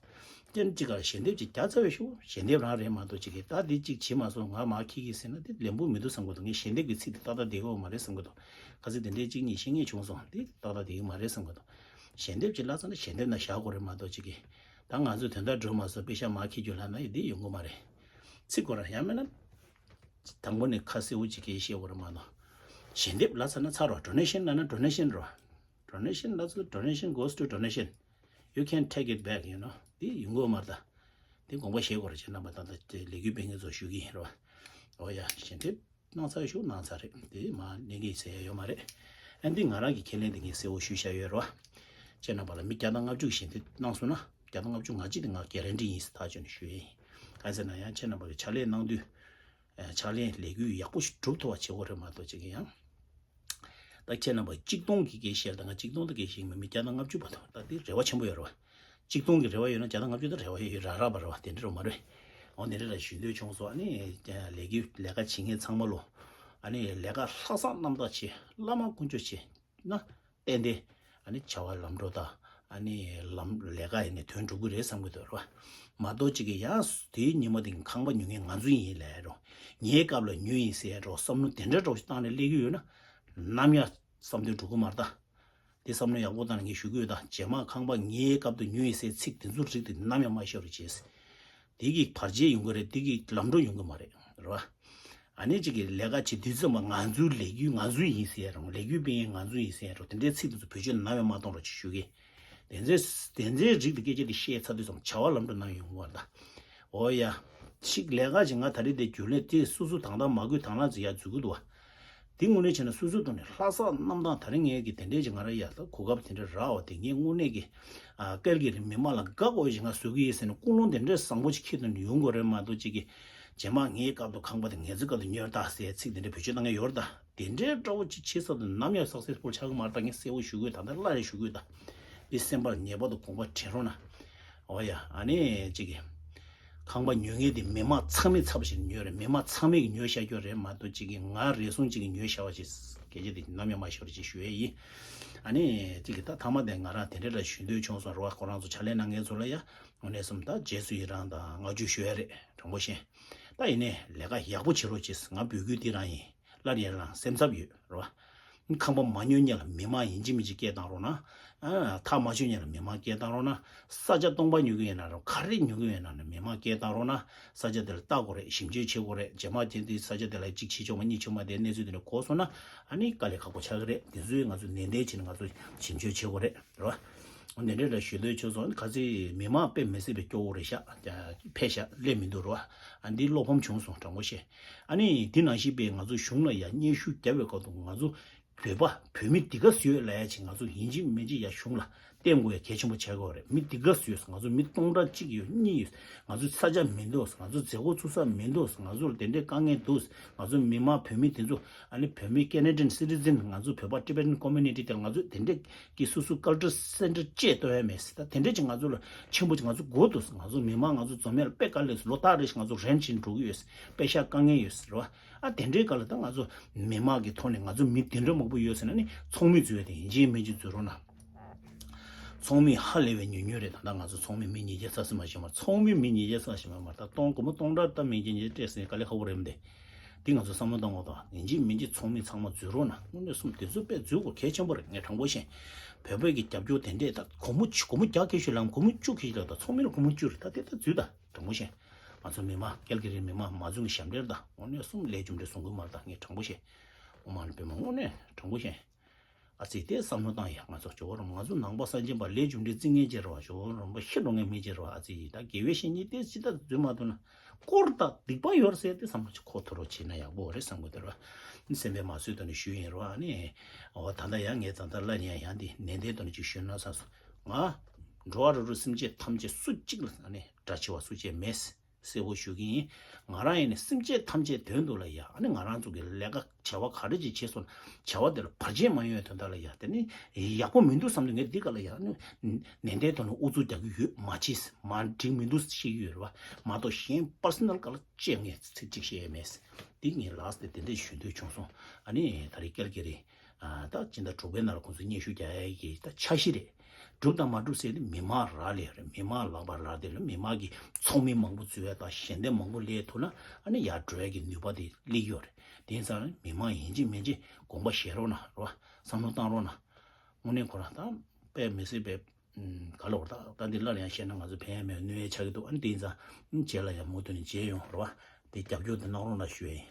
ཀྱེ་ཅིག་ག་ཞལ་འདེབས་ཅིག་རྒྱག་ཚར་བའི་ཤུགས་ཞལ་འདེབས་རང་རེད་མ་གཏོགས་ཅིག་གིས་ད་འདི་ཅིག་བྱེད་མ་སོང་ང་མ་ཁྱི་གིས་ཟེར་ན་དེ་ལན་པོ་མི་འདུག་བསམ་གི་འདུག་ངས་ཞལ་འདེབས་ཀྱི་ཚིག་དེ་ཏག་ཏག་བསྡད་ཡོད་མ་རེད་བསམ་གི་འདུག་ཁ་ཚིག་དེ་འདྲའི་ཅིག་གཉིས་ཤེས་ངེས་བྱུང་སོང་། དེ་ཏག་ཏག་བསྡད་ཡོད་མ་རེད་བསམ་གི་འདུག་ཞལ་འདེབས་ཅིག་ལབ་ཚར་ན་ཞལ་འདེབས་ན་བཞག་དགོས་རེད་མ་གཏོགས་ཅིག་གིས་ད་ང་ཚོས་དོན་དག་འགྲུབ་མ་སོང་པེ་ཤ་མ་ཁྱི་རྒྱུ་ལབ་ན་ཡི་དེ་ཡོང་གི་མ་རེད། ཚིག་ཁོ་རང་ཡང་མིན་ན། དང་པོ་ནས་ཁ་གསལ་བོ་ཅིག་གིས་བཤད་དགོས་རེད་མ་གཏོགས། ཞལ་འདེབས་ལབ་ཚར་ན་ཚར་རོ། donation ལབ་ན་donation རོ། donation ལབ་ཚར་donation goes to donation. You can take it back, you know. དེ་ཡོང་གི་ཡོད་མ་རེད་ད། དེ་དགོངས་པ་བཞེས་དགོས་རེད། ཁྱེད་རྣམ་པ་ད་ལྟ་དེ་ལས་འགུལ་སྤེལ་མཁན་ཚོ་ཞུ་གི་ཡིན་རོ། འོ་ཡ་ཞལ་འདེབས་གནང་ཚར་ཞུ་གནང་ཚར་རེད། དེ་མ་གནང་གི་ཟེར་ཡ་ཡོད་མ་རེད། ཨ་འདི་ང་རང་གི་ཁས་ལེན་དེ་ངས་གསལ་བོ་ཞུས་བཞག་ཡོད་རོ། ཁྱེད་རྣམ་པ་ལ་མི་བརྒྱ་དང་ལྔ་བཅུ་ཞལ་འདེབས་གནང་སོང་ན་བརྒྱ་དང་ལྔ་བཅུ་ང་གཅིག་དེ་ང་གྷེ་རན་ཊི་ཡིན་ཟེར་ཐག་ཆོད་ནས་ཞུ་ཡ་ཡིན། གང་ཟེར་ན་ཡང་ཁྱེད་རྣམ་པ་གི་ཕྱག་ལས་གནང་དུས། ཨ་ཕྱག་ལས་ལས་འགུལ་ཡག་པོ་ཞིག་སྒྲུབ་ཐུབ་པ་བྱེད་དགོས་རེད་མ་གཏོགས་ཅིག་ཡང་། ད་ཁྱེད་རྣམ་པ་གཅིག་སྟོང་གི་སྐད་བཤད་ད་ང་གཅིག་སྟོང་དུ་སྐད་བཤད་མི་མི་བརྒྱ་དང་ལྔ་བཅུ་བར་དུ་ད་འདི་རེ་བ་ཆེན་པོ་ཡོད་རེད་བ། གཅིག་སྟོང་གི་རེ་བ་ཡོད་ན་བརྒྱ་དང་ལྔ་བཅུ་དུ་རེ་བ་ཡོད་ཡོད་ར་ར་བ་རེད་བ། དེ་འདྲ་རུ་མ་རེད། འོ་དེ་འདྲ་ལ་ཞུ་འདོད་བྱུང་སོང་། ཨ་ནི་ལས་འགུལ་ལས་ཀ་བྱེད་མཁན་ཚང་མ་ལོ། ཨ་ནི་ལས་ཀ་ལྷག་བསམ་རྣམ་དག་བྱེད། བླ་མ་དཀོན་མཆོག་བྱེད་ན། ཏན་ཏན་ཨ་ནི་བྱ་བ་ལམ་འགྲོ་དང་ཨ་ནི་ལམ་ལས་ཀ་ཡིན་ནས་དོན་འགྲུབ་ཀྱི་རེད་བསམ་གྱི་འདུག་རོ། མ་གཏོགས་ཅིག་གིས་ཡང་དེའི་ཉིན་མོ་དེ་ཁང་པ་ཉོ་མཁན་ང་ཚོ་ཡིན་ལབ་རོ། ངའི་སྐབས་ལ་ཉོས་ཡིན་ཟེར་རོ་བསམ་བློ་དེ་འདྲ་འདྲ་བོ་ཞིག་བཏང་ནས་སླེབས་ཀྱི་ཡོད་ན། ནམ་ཡང་བསམ་དོན་འགྲུབ་ཀྱི་མ་རེད་ད། དེ་བསམ་བློ་ཡག་པོ་བཏང་ནས་ངས་ཞུ་གི་ཡོད་ད། རྗེས་མ་ཁང་པ་ངའི་སྐབས་དུ་ཉོས་ཡིན་ཟེར་ཚིག་དེ་ཚོ་རིགས་དེ་ནམ་ཡང་མ་བཤད་རོགས་བྱེད། དེ་གི་བར་ཆད་ཡོང་གི་རེད། དེ་གི་ལམ་འགྲོ་ཡོང་གི་མ་རེད། རེད་བ། ཨ་ནི་གཅིག་གི་ལས་ཀ་བྱེད་དུས་ཙམ་པ་ང་ཚོའི་ལས་འགུལ་ང་ཚོའི་ཡིན་ཟེར་རུང་ལས་འགུལ་སྤེལ་མཁན་ང་ཚོའི་ཡིན་ཟེར་རུང་དེ་འདྲའི་ཚིག་དེ་ཚོ་བེད་སྤྱོད་ནམ་ཡང་མ་གཏོང་རོགས་ཅེས་ཞུ་གི། དེ་ཚོའི་དེ་ཚོའི་རིགས་དེ་སྐད་ཆ་དེ་བཤད་ཚར་དུས་ཙམ་བྱ་བ་ལམ་འགྲོ་ནམ་ཡོང་གི་མ་རེད་ད། འོ་ཡ། གཅིག་ལས་ཀ་ཅིག་ང་ད་རེས་དེ་རྒྱུན་ལས་དེ་སོ་སོ་དང་ཐག་མ་དགོས་དང་བླངས་ཅིག་ཡར་འཛུལ་གི་འདུག་བ། དེ་དངོས་གནས་བྱས་ན་སོ་སོའི་ཐོག་ནས་ལྷག་བསམ་རྣམ་དག་ད་རེས་ངས་ཀྱི་དེ་འདྲས་ཀྱི་ང་རང་ཡག་ད་གོ་སྐབས་དེ་འདྲ་རག་པ་དེ་ངས་དངོས་གནས་ཀྱི་ཨ་སྐལ་གྱི་རིང་མི་མང་ལ་དགའ་དགོས་ཤིག་ང་བཟོ་གི་ཡིན་ཟེར་ནས་ཀུན་སློང་དེ་འདྲས་བཟང་པོ་ཅིག་ཁྱེར་དུ་ཡོང་དགོས་རེད་མ་གཏོགས་ཅིག་གི་རྗེས་མ་ངའི་སྐབས་དུ་ཁང་པ་དེ་ངེད་ཚོའི་སྐབས་དུ་ཉོས་ད་ཟེར་ཚིག་དེ་འདྲ་བེད་སྤྱོད་གཏང་མཁན་ཡོད་རེད་ད། དེ་འདྲའི་འདྲ་བོ་ཅིག་བྱེད་ས་དུ་ནམ་ཡང་སག་སེ་སི་ཕུལ་ཆགས་ཀྱི་མ་རེད་ད། ངས་གསལ་པོ་ཞུ་གི་ཡོད་ད། ད་སླར་ཡང་ཞུ་གི་ཡོད་ད། འདི་སེམས་པར་ངེས་པར་དུ་དགོངས་པ་དྲན་རོགས་གནང་། འོ་ཡ་ཨ་ནི་ཅིག་གི་ཁང་པ་ཉོ་མཁན་དེ་མི་མང་ཚང་མའི་ཚབ་བྱས་ནས་ཉོས་རེད། མི་མང་ཚང་མས་ཉོས་བཞག་རྒྱུ་རེད་མ་གཏོགས་ཅིག་གི་ང་རེ་ཟུང་ཅིག་གིས་ཉོས་བཞག་པ་ཅིག་སྐད་ཆ་དེ་ནམ་ཡང་མ་ཤོར་ཅིག་ཞུ་ཡས་ཡིན། ཨ་ནི་ཅིག་གི་ད་ཐ་མ་དེ་ང་རང་དེ་འདྲ་ལ་ཞུ་འདོད་བྱུང་སོང་རེད་བ། ཁོ་རང་ཚོ་ཕྱག་ལས་གནང་མཁན་ཚོ་ལ་ཡ་དངོས་གནས་སོམ་ད་རྗེས་སུ་ཡི་རང་དང་བསྔགས་བརྗོད་ཞུ་ཡ་རེད་དྲང་པོ་བཤད། ད་ཡིན་ནའི་ལས་ཀ་ཡག་པོ་བྱེད་རོགས་ཅེས་ང་འབོད་སྐུལ་འདི་རང་ཡིན། སླར་ཡང་རང་སེམས་འཚབ་ཡོད་རེད་བ། ཁང་པ་མ་ཉོ་མཁན་ལ་མི་མང་ཡིན་གཅིག་མིན་གཅིག་སྐད་བཏང་རོགས་གནང་། ཨ། ཐག་མ་ཆོད་མཁན་ལ་མི་མང་སྐད་བཏང་རོགས་གནང་། ས་ཆ་སྟོང་པ་ཉོ་གི་ཡིན་ན་རོགས། ག་རེ་ཉོ་གི་ཡིན་ན་ནི་མི་མང་སྐད་བཏང་རོགས་གནང་། ས་ཆ་དེ་ལ་ལྟ་དགོས་རེད། ཞིབ་འཇུག་བྱེད་དགོས་རེད། རྗེས་མ་དེ་དེ་ས་ཆ་དེ་ལ་གཅིག་ཕྱི་ཕྱོགས་མ་གཉིས་ཕྱོགས་མ་དེ་གནས་ཚུལ་དེ་འདྲ་གོ་སོང་ན་ཨ་ནི་དཀའ་ལས་ཁག་པོ་ཆགས་ཀྱི་རེད། དེ་ཚོའི་ང་ཚོ་ནན་ཏན་བྱས་ནས་ང་ཚོ་ཞིབ་འཇུག་བྱེད་དགོས་རེད། རེད་བ། འདི་འདྲ་ལ་ཞུ་འདོད་བྱུང་སོང་། ཁ་ཚིག་མི་མང་དཔེ་མི་སྲིད་པའི་སྐྱོ་བོ་རེད་ཤག་ཕེབས་ཤག་སླེབས་མི་འདུག་རོ། ཨ། འདི་བློ་ཕམ་བྱུང་སོང་། དྲང་པོ་བཤད། ཨ་ནི་འདི་ནང་བཞིན་པའི་ང་ཚོ་གཞུང་ལ་ཡ་སྙན་ཞུ་བརྒྱབ་པའི་སྐབས་དུ་ང་ཚོ་བོད་པ་བོད་མི་འདི་ག་སུ་ཡོད་ལ་ཡ་ཅིག་ང་ཚོ་ཡིན་གཅིག་མིན་གཅིག་ཡ་གཞུང་ལ་བསྟན་དགོས་ཡ་གལ་ཆེན་པོ་ཆགས་ཀྱི་ཡོད་རེད། མི་འདི་ག་སུ་ཡོད། ང་ཚོ་མི་སྟོང་ཕྲག་གཅིག་ཡོད་གཉིས་ཡོད། ང་ཚོ་ས་ཆ་མི་འདུག་ང་ཚོ་མཛད་སྒོ་ཚུགས་ས་མི་འདུག་ང་ཚོར་དེ་འདྲའི་དཀའ་ངལ་འདུག་ང་ཚོ་མི་མང་བོད་མི་དེ་ཚོ། ཨ་ནི་བོད་མི་Canadian citizen། ང་ཚོ་བོད་པ་Tibetan community དེར་ང་ཚོ་དེ་འདྲས་ཀྱི་སོ་སོ་culture center བཅས་གཏོད་ཡ་མེད་ཟེར། ད་དེ་འདྲས་ཀྱི་ང་ཚོ་ལ་ཆེན་པོ་ཅིག་ང་ཚོ་དགོས་འདུག་ང་ཚོ་མི་མང་ང་ཚོ་འཛོམས་ཡ་ལ་དཔེ་དཀའ་ལས། ལོ་ལྟར་རེ་བཞིན་ང་ཚོ་rent བྱེད་འགྲོ་གི་ཡོད། དཔེ་ཤ་དཀའ་ངལ་ཡོད་ཟེར་བ། ཨ། དེ་འདྲའི་སྐབས་ལ་ད་ང་ཚོ་མི་མང་གི་ཐོག་ནས་ང་ཚོ་མི་དེ་འདྲ་མང་པོ་ཡོད་ཟེར་ན་ནི་ཚོགས་མི་འཛུལ་ཡ་དེ་ཡིན་གཅིག་མིན་གཅིག་འཛུལ་རོགས་གནང་། ཚོགས་མི་ཧ་ལས་པའི་ཉུང་ཉུང་རེད། ད་ལྟ་ང་ཚོ་ཚོགས་མི་མི་ཉིས་བརྒྱ་རྩ་ཟིན་མ་ཤེས་མ། ཚོགས་མི་མི་ཉིས་བརྒྱ་རྩ་ཤེས་མ་མ། ད་སྟོང་སྒོར་མོ་སྟོང་ཕྲག་ད་མི་ཉིས་བརྒྱ་སྤྲད་ཟིན་དཀའ་ལས་ཁག་པོ་རེད་མི་འདུག་འདི་ང་ཚོ་བསམ་བློ་བཏང་དགོས་དང་། ཡིན་གཅིག་མིན་གཅིག་ཚོགས་མི་ཚང་མ་འཛུལ་རོགས་གནང་། དངོས་གནས་སོང་དེ་ཚོ་དཔེ་འཛུལ་དགོས་གལ་ཆེན་པོ་རེད། ངས་དྲང་པོ་བཤད། བོད་པའི་གི་རྒྱབ་སྐྱོར་དེ་འདྲས་ད་སྒོར་མོ་ཆ་སྒོར་མོ་བརྒྱ་ཁེ་ཤོད་ལ་སྒོར་མོ་བཅུ་ཁེ་ཤོད་ལ། ད་ཚོགས་མི་ལ་སྒོར་མོ་བཅུ་རེད། ད་དེ་ད་འཛུལ་ད། དྲང་པོ་བཤད། ང་ཚོ་མི་མང་ཀལ་གི་རི་མི་མང་མ་འཛུལ་ངས་ཞབས་འདྲེན་ད། དངོས་གནས་སོང་ལས་རྒྱུ་འབྲས་བཟོ་གི་མ་རེད། ད་ངས་དྲང་པོ་བཤད། ཨོ་མ་ལ་པད་མ་དངོས་གནས་དྲང་པོ་བཤད། ཨ་ཙི་དེ་བསམ་བློ་བཏང་ཡ། ང་ཚོ་ཇོ་བོ་རིན་པོ། ང་ཚོ་ནང་པ་སངས་རྒྱས་པ་ལས་རྒྱུ་འབྲས་བརྩི་མཁན་ཅིག་རེད་བ། ཇོ་བོ་རིན་པོ་ཤི་འགྲོ་མཁན་མི་ཅིག་རེད་བ། ཨ་ཙི་ད་དགེ་བའི་བཤེས་གཉེན་དེ་ཅི་ལྟར་འཛུལ་མ་ཐུབ་ན། དཀོར་དང་སྡིག་པ་ཡོད་ཟེར་དེ་བསམ་བློ་ཅིག་འཁོར་ཐུབ་རོགས་བྱས་ན་ཡག་པོ་རེད་བསམ་གི་འདུག་ར། སེམས་པའི་མ་བཟོད་དོན་ནས་ཞུས་ཡིན་ར། ཨ་ནི་འོ་ད་ལྟ་ཡང་ངས་ད་ལྟ་ལ་ནི་ཡང་ཡང་འདི་ནན་ཏན་དོན་ཅིག་ཞུས་ན་བསམ་སོང་། ང་འགྲོ་བ་རིགས་དྲུག་སེམས་ཅན་ཐམས་ཅད་སུ་གཅིག་ལ་ཨ་ནི་དགྲ་ཆེ་བ་སུ་གཅིག་མེད། གསལ་པོ་ཞུ་གི་ཡིན། ང་རང་ཡིན་ནི་སེམས་ཅན་ཐམས་ཅད་དོན་དུ་ལ་ཡ། ཨ་ནི་ང་རང་ཚོ་གི་ལས་ཀ་བྱ་བ་ག་རེ་ཅིག་བྱས་སོང་ན་བྱ་བ་དེ་ལ་བར་ཆད་མ་ཡོང་བའི་དོན་དག་ལ་ཡ། དེ་ནི་ཡག་པོ་མི་འདུག་བསམ་དུས་ངས་འདི་ག་ལ་ཡ་ཨ་ནི་ནན་ཏན་དོན་ནས་ཨུ་ཚུགས་རྒྱག་གི་ཡོད། མ་བྱེད། མ་འགྲིག་མི་འདུག་ཤེས་ཀྱི་ཡོད་རེད་བ། མ་གཏོགས་གཞན་personal ག་ལ་བཅས་ངས་ཚིག་གཅིག་བཤད་ཡས་མེད། འདི་ངས་ལགས་དེ་དེ་འདྲས་ཞུ་འདོད་བྱུང་སོང་། ཨ་ནི་ད་རེས་ཀལ་གི་རི། ཨ། ད་སྤྱི་ཟླ་དྲུག་པའི་ནང་ལ་ཁོང་ཚོས་སྙན་ཞུ་རྒྱག་ཡ་གི་ད་འཆར་གཞི་རེད། འགྲུབ་དང་མ་འགྲུབ་ཟེར་ནི་མི་མང་རག་ལས་རེད། མི་མང་ལག་པ་རག་དེ་རེད། མི་མང་གི་ཚོགས་མི་མང་པོ་འཛུལ་ཡ་དང་ཞལ་འདེབས་མང་པོ་སླེབས་ཐུབ་ན་ཨ་ནི་ཡར་འགྲོ་ཡ་གི་ནུས་པ་དེ་སླེབས་ཡོད་རེད། དེ་ཡིན་ཙང་མི་མང་ཡིན་གཅིག་མིན་གཅིག་དགོངས་པ་བཞེས་རོགས་གནང་རོགས། བསམ་བློ་བཏང་རོགས་གནང་། དངོས་གནས་ཁོ་རང་ད་དཔེ་མི་སྲིད་པའི། ཨུམ། ག་ལ་བར་ད་ད་འདི་སླར་ཡང་བཤད་ན་ང་ཚོ་ཕན་ཡ་མེད་གནོད་ཡ་ཆགས་ཀྱི་འདུག་ཨ་ནི་དེ་ཡིན་ཙང་རྗེས་ལ་ཡང་མུ་མཐུད་ནས་མཇལ་ཡོང་རོགས། དེ་རྒྱབ་སྐྱོར་དེ་གནང་རོགས་གནང་ཞུ་ཡ་ཡིན།